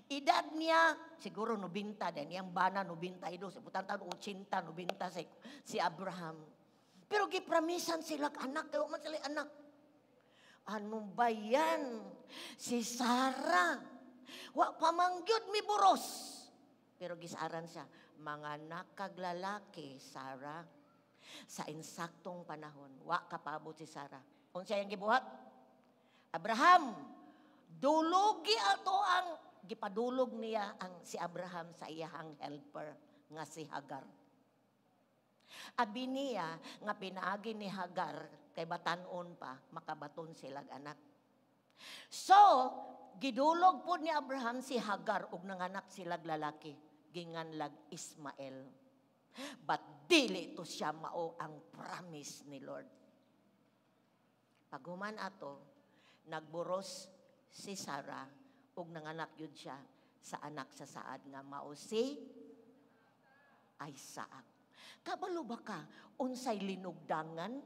Edad niya, siguro 90 din. Iyang bana, 92. Butan taon, 80, 90 si Abraham. Pero gipramisan sila anak. Kaya man sila anak. Ano ba yan? Si Sarah. Wa pa mangyud mi buros. Pero gisaran siya, "Manganak kag lalaki, Sarah." Sa insaktong panahon, wa kapaabot si Sarah. Unsa yang gibuhat? Abraham, dulugi ato ang gipadulog niya ang si Abraham sa iyahang helper nga si Hagar. Abi niya nga pinaagi ni Hagar kay batanon pa makabaton silag anak. So, gidulog po ni Abraham si Hagar ug nanganak silag lalaki, ginganlag Ismael. But dili to siya mao ang promise ni Lord. Paghuman ato, nagburos si Sarah ug nanganak yun siya sa anak sa saad nga mao si Isaac. Kabalo ba ka unsay linugdangan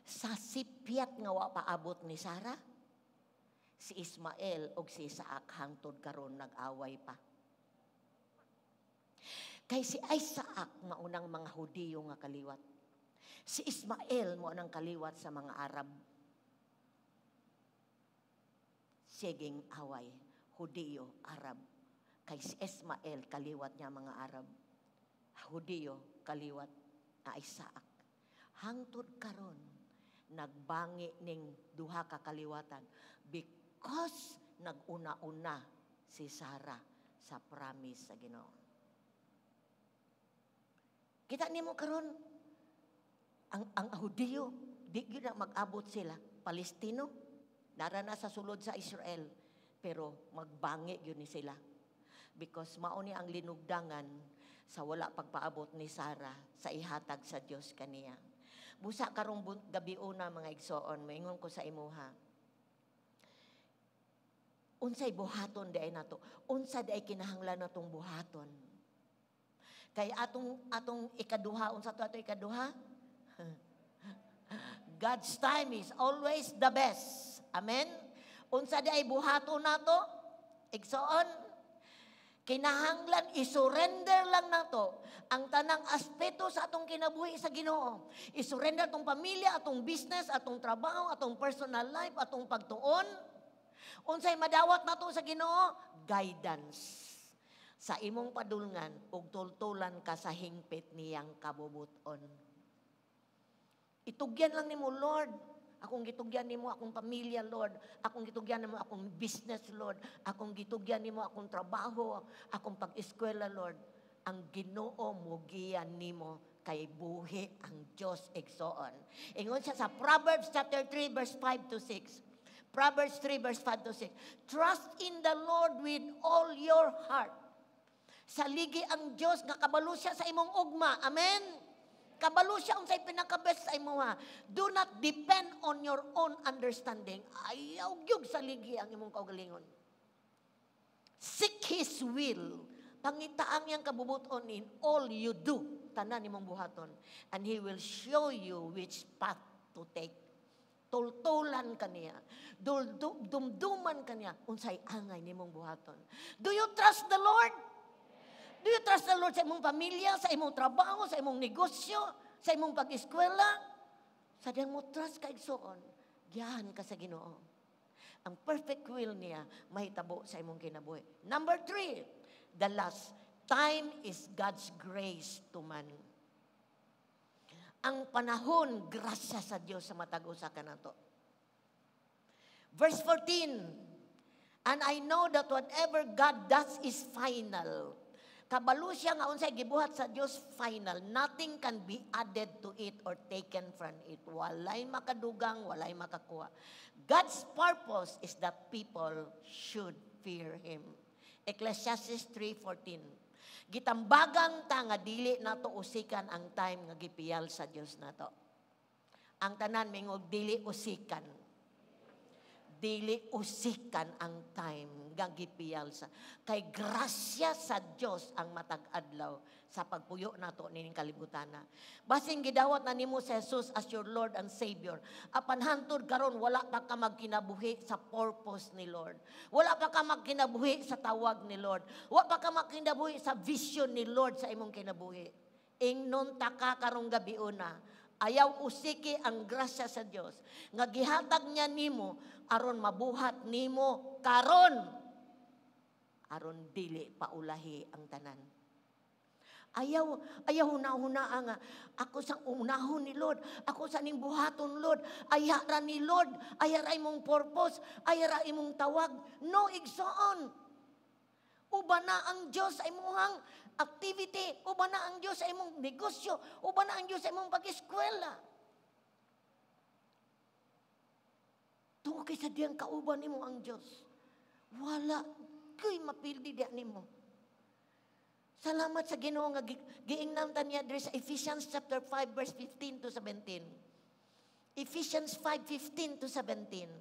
sa sipyat nga wa paabot ni Sarah? Si Ismael ug si Isaac hangtod karon nag-away pa. Kay si Isaac maunang mga Hudiyo nga kaliwat. Si Ismael mo nang kaliwat sa mga Arab. Siging away, Hudiyo, Arab. Kay si Ismael kaliwat niya mga Arab. Hudiyo kaliwat na Isaac. Hangtod karon nagbangi ning duha ka kaliwatan because naguna-una si Sarah sa promise sa Ginoo. Kita nimo karon ang Hudiyo di gyud na mag-abot sila. Palestino nara na sa sulod sa Israel, pero magbangi gyud ni sila because mao ni ang linugdangan sa wala pagpaabot ni Sarah sa ihatag sa Dios kaniya. Busa karong gabi una, mga igsoon, maingon ko sa imuha. Unsay buhaton diay nato? Unsa diay kinahanglan natong buhaton? Kay atong ikaduha, unsa to ato ikaduha? God's time is always the best. Amen? Unsa diay buhaton nato? Igsoon, kinahanglan isurrender lang nato ang tanang aspeto sa atong kinabuhi sa Ginoo. Isurrender atong pamilya, atong business, atong trabaho, atong personal life, atong pagtuon. Unsay madawat nato sa Ginoo? Guidance. Sa imong padulngan ug tultulan ka sa hingpit niyang kabubuton. Itugyan lang nimo, "Lord. Akong gitugyan nimo akong pamilya, Lord. Akong gitugyan nimo akong business, Lord. Akong gitugyan nimo akong trabaho, akong pag-eskwela, Lord." Ang Ginoo mugiyan nimo kay buhi ang Dios, igsoon. Ingon siya sa Proverbs chapter 3 verse 5 to 6. Proverbs 3 verse 5 to 6. "Trust in the Lord with all your heart." Saligi ang Dios nga kabalo siya sa imong ugma. Amen. Kabalo siya unsay pinaka-best sa imuha. Do not depend on your own understanding. Ayaw gyud saligi ang imong kaugalingon. Seek His will. Pangita ang iyang kabubuton in all you do. Tanan imong buhaton. And He will show you which path to take. Tultulan ka niya. Dumduman ka niya unsay angay nimong buhaton. Do you trust the Lord? Do you trust the Lord sa imong pamilya, sa imong trabaho, sa imong negosyo, sa imong pag-eskwela? Sa diyang mo trust ka, igsoon, giyahan ka sa Ginoo. Ang perfect will niya mahitabo sa imong kinabuhi. Number three, the last, time is God's grace to man. Ang panahon, grasya sa Dios sa matag usa kanato. Verse 14, "And I know that whatever God does is final." Kabalo siya nga unsay gibuhat sa Dios, final. Nothing can be added to it or taken from it. Walay makadugang, walay makakuha. God's purpose is that people should fear Him. Ecclesiastes 3:14. Gitambagan ta nga dili nato usikan ang time nga gipiyal sa Dios nato. Ang tanan mingog, "Dili usikan." Dili usikan ang time nga gipiyal sa kay grasya sa Dios ang matag adlaw sa pagpuyo nato nining kalibutana. Basin gidawat na nimo si Jesus as your Lord and Savior, apan hantod karon wala pa ka magkinabuhi sa purpose ni Lord. Wala pa ka magkinabuhi sa tawag ni Lord. Wala pa ka magkinabuhi sa vision ni Lord sa imong kinabuhi. Ingnon ta ka karong gabiuna, ayaw usiki ang grasya sa Dios nga gihatag niya nimo aron mabuhat nimo karon, aron dili paulahi ang tanan. Ayaw huna-huna nga ako sang unahon ni Lord, ako sa ning buhaton, Lord, ayha ra ni Lord, ayha ra imong purpose, ayha ra imong tawag. No, igsoon. Uban na ang Dios sa imong activity, uban na ang Dios sa imong negosyo, uban na ang Dios sa imong pag-eskwela. Tungod kay sa diyang kauban nimo ang Dios, wala kay mapildi diya nimo. Salamat sa Ginoo nga giingnan ta niya diri sa Ephesians chapter 5 verse 15 to 17. Ephesians 5:15 to 17.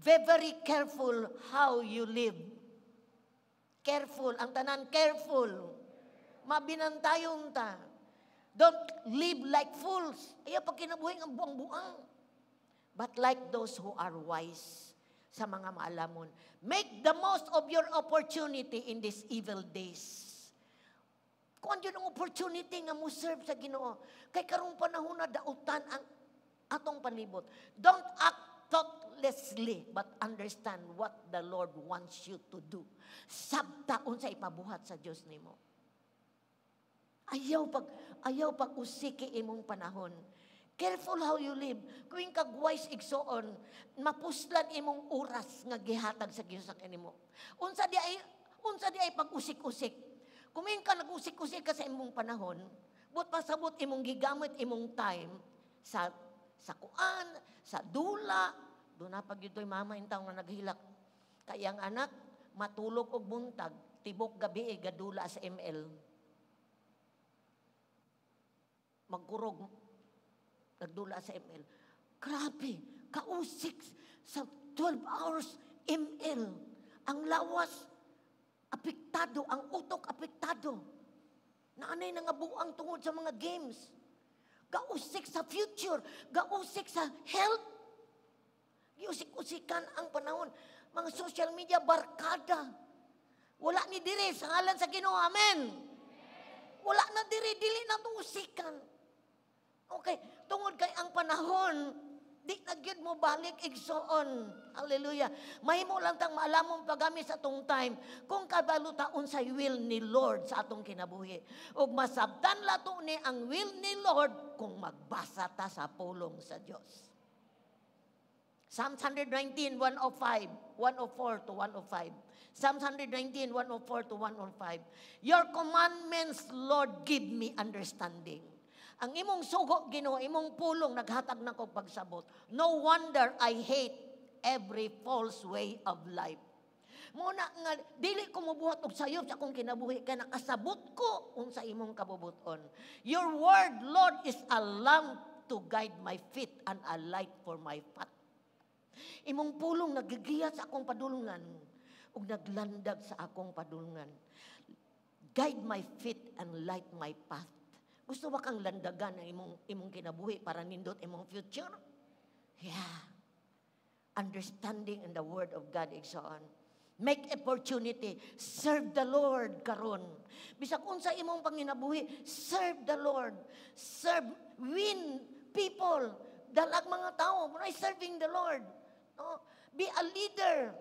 Be very careful how you live. Careful, ang tanan, careful. Mabinantayon ta. Don't live like fools. Ayaw pag kinabuhi ang buang-buang. But like those who are wise, sa mga maalamon. Make the most of your opportunity in these evil days. Kung ano ang opportunity nga mo serve sa Ginoo. Kay karong panahon na dautan ang atong palibot. Don't act thoughtlessly, but understand what the Lord wants you to do. Sabta unsa ipabuhat sa Dios nimo. Ayaw pag usiki imong panahon. Careful how you live. Kung kag wise, igsoon, mapuslan imong oras nga gihatag sa Dios sa kanimo. Unsa di ay pag-usik-usik? Kung ka nag-usik-usik ka sa imong panahon, but pasabot imong gigamit imong time sa kuan, sa dula, duna pag ito'y mama intaw nga naghilak. Kay ang anak matulog og buntag, tibok gabi eh, gadula sa ML. Magkurog, nagdula sa ML. Grabe, kausik sa 12 hours ML. Ang lawas, apektado, ang utok apektado. Naanay na nga buang tungod sa mga games. Gausik sa future, gausik sa health. Giusik-usikan ang panahon. Mga social media, barkada. Wala ni diri sa ngalan sa Ginoo. Amen. Wala na diri, dili na to usikan. Okay, tungod kay ang panahon, di na gyud mo balik, igsoon. Hallelujah. Mahimo lang tang maalamong paggamit sa atong time kung kabalo ta unsay will ni Lord sa atong kinabuhi. Ug masabtan lato ni ang will ni Lord kung magbasa ta sa pulong sa Dios. Psalms 119, 105, 104 to 105. Psalms 119, 104 to 105. "Your commandments, Lord, give me understanding." Ang imong sugo, Ginoo, imong pulong, naghatag na kog pagsabot. "No wonder I hate every false way of life. Mao na nga dili ko mobuhat og sayop sa akong kinabuhi kay nakasabot ko unsa imong kabubuton. Your word, Lord, is a lamp to guide my feet and a light for my path. Imong pulong nagigiya sa akong padulungan ug naglandag sa akong padulungan. Guide my feet and light my path. Gusto ba kang landagan ang imong kinabuhi para nindot imong future? Yeah. Understanding in the word of God, igsoon. Make opportunity. Serve the Lord karon. Bisag unsa imong panginabuhi, serve the Lord. Serve, win people. Dalag mga tao, muna serving the Lord. No? Be a leader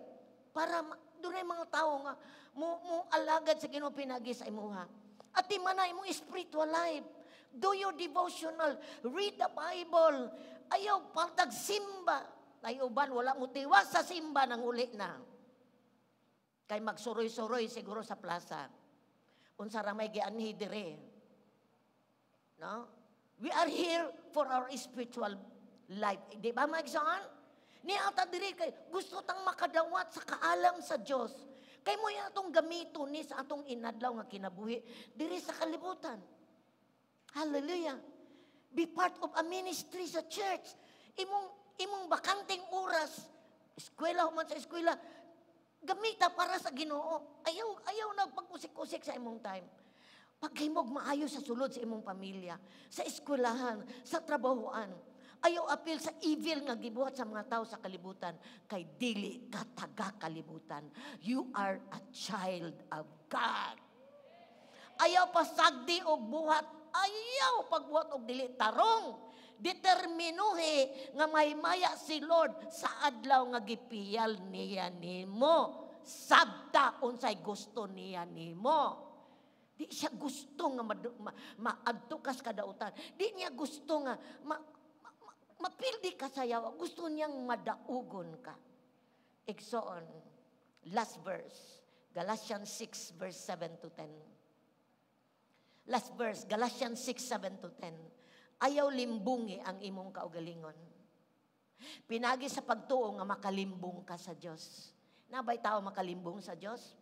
para dunay mga tao nga mo alagad sa Ginoo pinagi sa imuha. At man na imong spiritual life. Do your devotional. Read the Bible. Ayaw paltag simba. Ayaw ban wala mo tiwas sa simba nang uli na. Kay magsuroy-suroy siguro sa plaza. Unsa ra may gianhi dire. No? We are here for our spiritual life. Di ba, mga igsoon? Niata diri kay gusto tang makadawat sa kaalam sa Dios. Kay mo atong gamito ni sa atong inadlaw nga kinabuhi diri sa kalibutan. Hallelujah. Be part of a ministry sa church. Imong bakanteng oras, eskwela man sa eskwela, gamita para sa Ginoo. Ayaw nagpag-usik-usik sa imong time. Paghimog maayo sa sulod sa imong pamilya, sa eskwelahan, sa trabahoan. Ayaw apil sa evil nga gibuhat sa mga tao sa kalibutan kay dili ka taga kalibutan. You are a child of God. Ayaw pasagdi og buhat, ayaw pagbuhat og dili tarong. Determinuhi nga mahimaya si Lord sa adlaw nga gipiyal niya nimo. Sabta unsay gusto niya nimo. Di siya gusto nga maadto ka sa kadautan. Di niya gusto nga mapildi ka sa yawa. Gusto niyang madaugon ka. Igsoon, last verse, Galatians 6 verse 7 to 10. Last verse, Galatians 6, 7 to 10. Ayaw limbungi ang imong kaugalingon. Pinagi sa pagtuo nga makalimbong ka sa Dios. Nabay tao makalimbong sa Dios?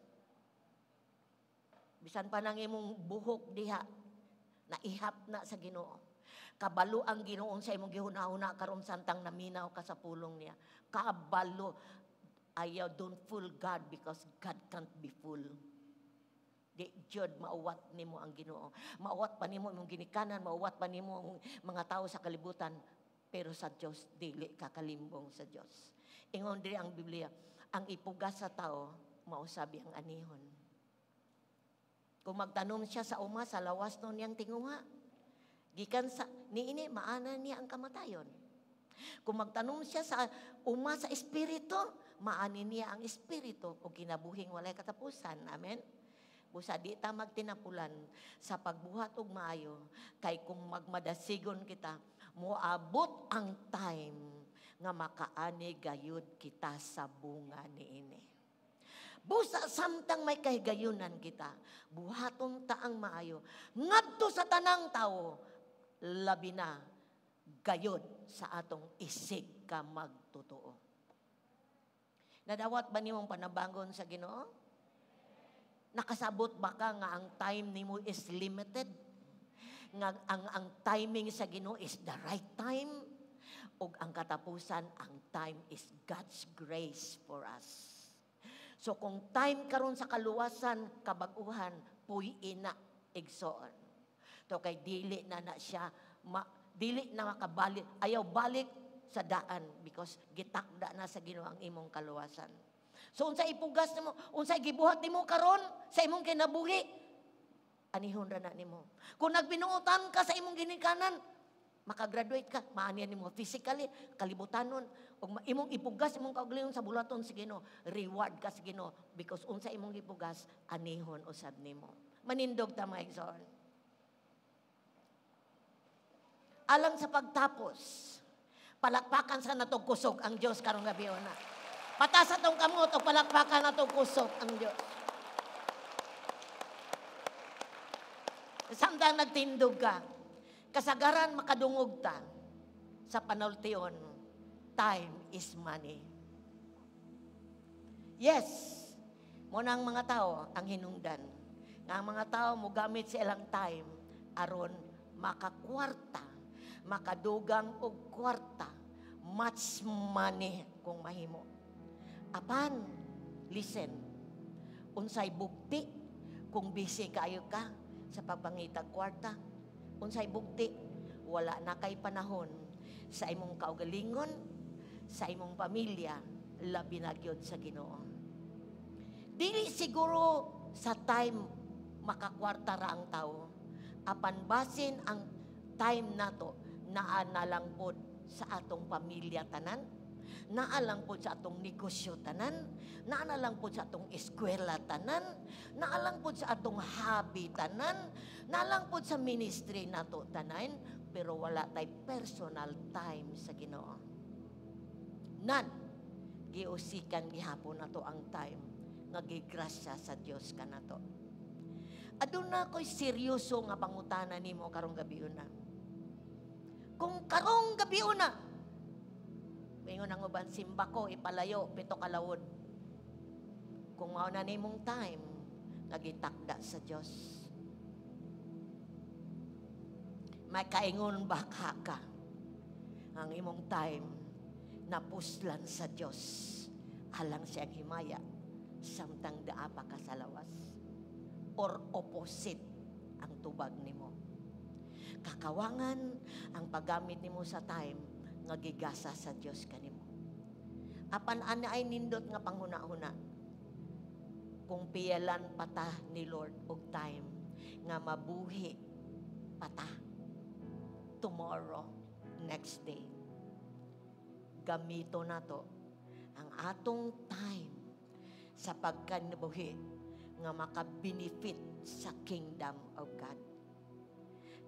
Bisan pa nang imong buhok diha, naihap na sa Ginoo. Kabalo ang Ginoo sa imong gihuna-huna karon samtang naminaw ka sa pulong niya. Kabalo. Ayaw, don't fool God because God can't be fooled. Di jud mauwat nimo ang Ginoo. Mauwat pa nimo imong ginikanan, mauwat pa nimo ang mga tao sa kalibutan, pero sa Dios dili ka kalimbong sa Dios. Ingon diri ang Biblia, ang ipugas sa tao mausabi ang anihon. Kung magtanom siya sa uma, sa lawas no niyang tinguha. Gikan sa niini maana niya ang kamatayon. Kung magtanom siya sa uma sa espiritu, maani niya ang espiritu o kinabuhing walay katapusan. Amen. Busa di ta magtinapulan sa pagbuhat og maayo kay kung magmadasigon kita, moabot ang time nga makaani gayud kita sa bunga niini. Busa samtang may kahigayunan kita, buhaton ta ang maayo ngadto sa tanang tawo, labi na gayod sa atong isig ka magtotoo. Nadawat ba nimong panabangon sa Ginoo? Nakasabot ba ka nga ang time nimo is limited? Nga ang timing sa Ginoo is the right time? Ug ang katapusan, ang time is God's grace for us. So kung time karon sa kaluwasan, kabag-uhan, puy na, igsoon. To kay dili na na siya, dili na makabalik, ayaw balik sa daan because gitakda na sa Ginoo ang imong kaluwasan. So unsa ipugas nimo, unsa gibuhat nimo karon sa imong kinabuhi, anihon ra na nimo. Kung nagbinuotan ka sa imong ginikanan, makagraduate ka, maanian nimo physically, kalibutanon, ug imong ipugas imong kaugalingon sa bulaton sa Ginoo, reward ka sa Ginoo because unsa imong ipugas, anihon usab nimo. Manindog ta, mga igsoon. Alang sa pagtapos, palakpakan sa natong kusog ang Dios karong gabi ona. Patas atong kamot o palakpakan natong kusog ang Dios. Samtang nagtindog ka, kasagaran makadungog ta sa panultion, time is money. Yes, Mao na ang mga tao ang hinungdan. Nga ang mga tao mogamit sa ilang time aron makakwarta, makadugang og kwarta, much money kung mahimo. Apan, listen, unsay bugti kung busy kayo ka sa pagpangitag kwarta? Unsay bugti? Wala na kay panahon sa imong kaugalingon, sa imong pamilya, labi na gyud sa Ginoo. Dili siguro sa time makakwarta ra ang tao. Apan basin ang time nato naa na lang pod sa atong pamilya tanan, naa lang pod sa atong negosyo tanan, naa na lang pod sa atong eskwela tanan, naa lang pod sa atong hobby tanan, naa lang pod sa ministry nato tanan, pero wala tay personal time sa Ginoo. Nan, giusikan gihapon nato ang time nga gigrasya sa Dios kanato. Aduna ko'y seryoso nga pangutana nimo karong gabiuna. Kung karong gabiuna, mingon ang uban, "Simba ko ipalayo 7 kalawod." Kung mao na nimong time nga gitakda sa Dios, may kaingon ba ka ang imong time napuslan sa Dios alang siyang himaya samtang daa pa ka sa lawas? Or opposite ang tubag nimo? Kakawangan ang paggamit nimo sa time nga gigasa sa Dios kanimo. Apan ana ay nindot nga panghuna-huna. Kung piyalan pata ni Lord og time nga mabuhi pata tomorrow, next day, gamito nato ang atong time sa pagkanabuhi nga makabenefit sa kingdom of God.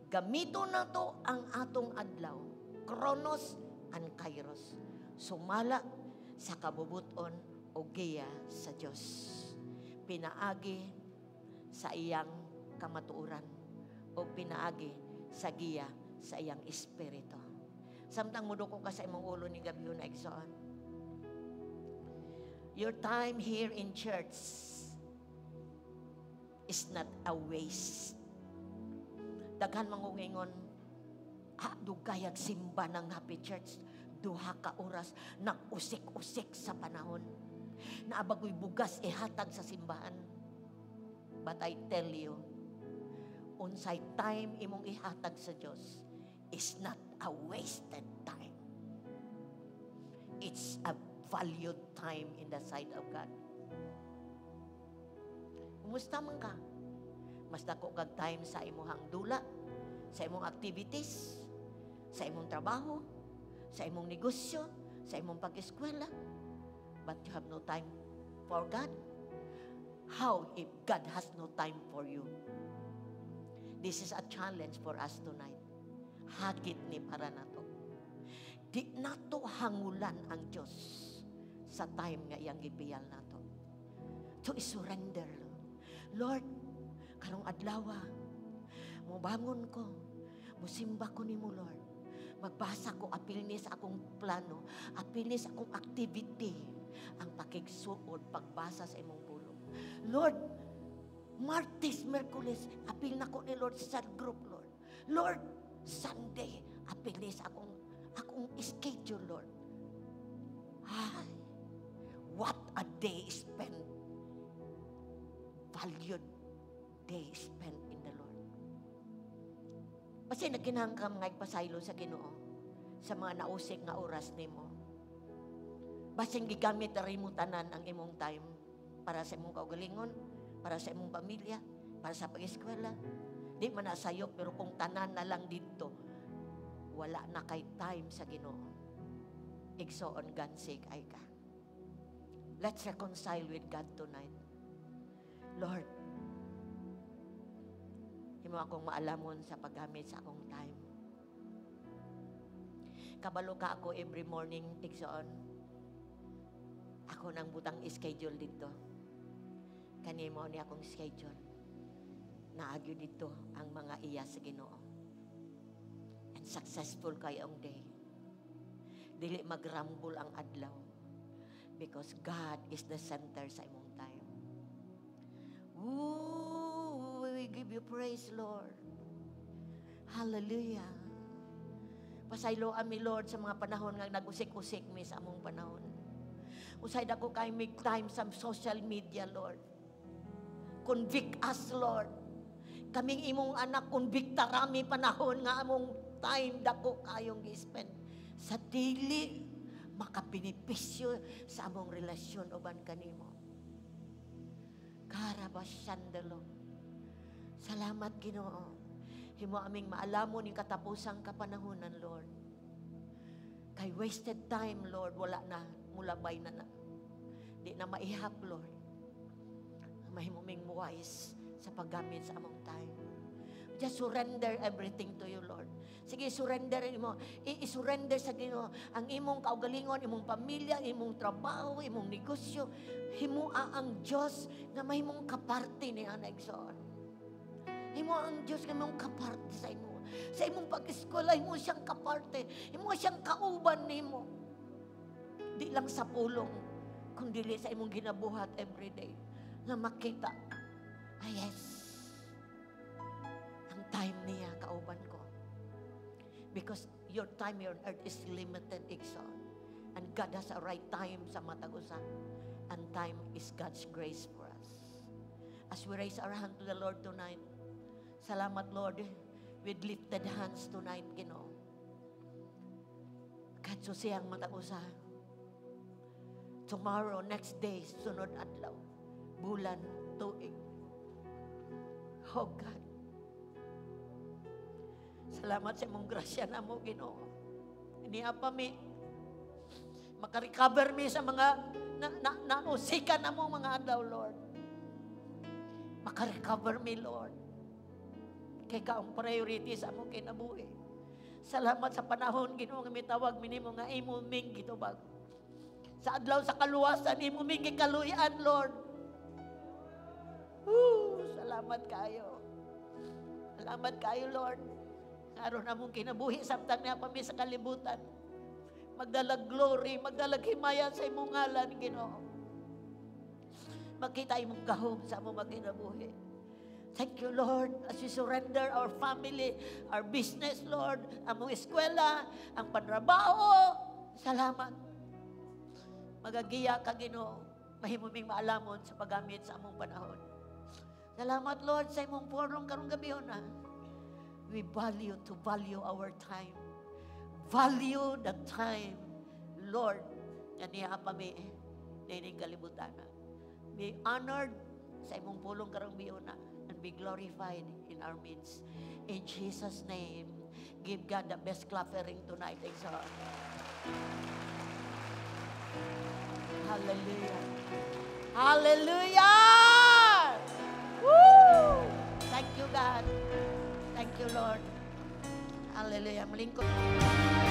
Gamito nato ang atong adlaw, Kronos and Kairos, sumala sa kabubuton o giya sa Dios. Pinaagi sa iyang kamatuoran o pinaagi sa giya sa iyang espiritu. Samtang muduko ka sa imong ulo ning gabiuna, igsoon. Your time here in church is not a waste. Daghan mangungingon, "Ah, dugayag simba ng Happy Church, 2 ka oras, nag-usik-usik sa panahon. Naa ba goy bugas ihatag sa simbahan?" But I tell you, unsay time imong ihatag sa Dios is not a wasted time. It's a valued time in the sight of God. Kumusta man ka? Mas dako kag time sa imuhang dula, sa imong activities, sa imong trabaho, sa imong negosyo, sa imong pag-eskwela. But you have no time for God. How if God has no time for you? This is a challenge for us tonight. Hagit ni para nato. Di nato hangulan ang Diyos sa time nga iyang gipiyal nato. To surrender. "Lord, karong adlaw, mubangon ko, musimba ko nimo, Lord. Magbasa ko, apil ni sa akong plano, apil ni sa akong activity, ang pakigsuod, pagbasa sa imong pulong. Lord, Martes, Miyerkules, apil na ko ni Lord sa group, Lord. Lord, Sunday, apil ni sa akong schedule, Lord." Ay, what a day spent. Valued day spent in the Lord. Basta nagkinahanglan nga ipasaylo sa Ginoo sa mga nausik nga oras nimo. Basin gigamit rin mo tanan ang imong time para sa imong kaugalingon, para sa imong pamilya, para sa pag-eskwela. Di man na sayop, pero kung tanan na lang dito, wala na kay time sa Ginoo. Igsoon, gansi ay ka. Let's reconcile with God tonight. Lord, himo akong maalamon sa paggamit sa akong time. Kabalo ka ako every morning, igsoon. Ako nang butang schedule dito. Kanimo ni akong schedule. Naagyo dito ang mga iya sa Ginoo. And successful kayo ang day. Dili magrambol ang adlaw. Because God is the center sa imong time. Ooh, we give you praise, Lord. Hallelujah. Pasaylo mi, Lord, sa mga panahon nga nag-usik-usik mi sa among panahon. Usay dako kay make time sa social media, Lord. Convict us, Lord. Kaming imong anak, convict rami panahon nga among time dako kayong gi-spend sa dili makabenepisyo sa among relasyon uban kanimo. Karabashandalo. Salamat, Ginoo. Himo aming maalamon yung katapusang kapanahonan, Lord. Kay wasted time, Lord, wala na, mulabay na na. Di na maihap, Lord. Mahimo ming wise sa paggamit sa among time. Just surrender everything to you, Lord. Sige, surrender mo. I-surrender sa Ginoo ang imong kaugalingon, imong pamilya, imong trabaho, imong negosyo. Himua ang Diyos nga mahimong kaparte ni ana, igsoon. Himo ang Diyos nga mahimong kaparte sa imo. Sa imong pag-eskwela, himo siyang kaparte. Himo siyang kauban nimo. Di lang sa pulong, kundi sa imong ginabuhat everyday. Nga makita, ah yes, ang time niya kauban ko. Because your time here on earth is limited, igsoon. And God has a right time sa matag usa. And time is God's grace for us. As we raise our hand to the Lord tonight, salamat, Lord, with lifted hands tonight, Ginoo. God, susiyang matag usa. Tomorrow, next day, sunod adlaw, bulan, tuig. Oh God. Salamat sa imong grasya namo, Ginoo. Niya pa mi makarecover mi sa mga na, na, nausikan namo mga adlaw, Lord. Makarecover mi, Lord. Kay ka ang priority sa among kinabuhi. Salamat sa panahon, Ginoo, nga mitawag mi nimo nga imo ming gitubag. Sa adlaw sa kaluwasan, imo ming gikaluyan, Lord. Woo, salamat kayo. Salamat kayo, Lord. Aron among kinabuhi samtang naa pa mi sa kalibutan. Magdalag glory, magdalag himaya sa imong ngalan, Ginoo. Makita imong gahom sa among mga kinabuhi. Thank you, Lord, as we surrender our family, our business, Lord, among eskwela, ang panrabaho. Salamat. Magagiya ka, Ginoo. Mahimo ming maalamon sa paggamit sa among panahon. Salamat, Lord, sa imong pulong karong gabi na. We value to value our time. Value the time, Lord, nga naa pa mi niining kalibutan. Be honored sa imong pulong karong na and be glorified in our midst. In Jesus' name, give God the best clapping tonight, igsoon. Hallelujah. Hallelujah! Woo! Thank you, God. Thank you, Lord. Hallelujah. Malingkod.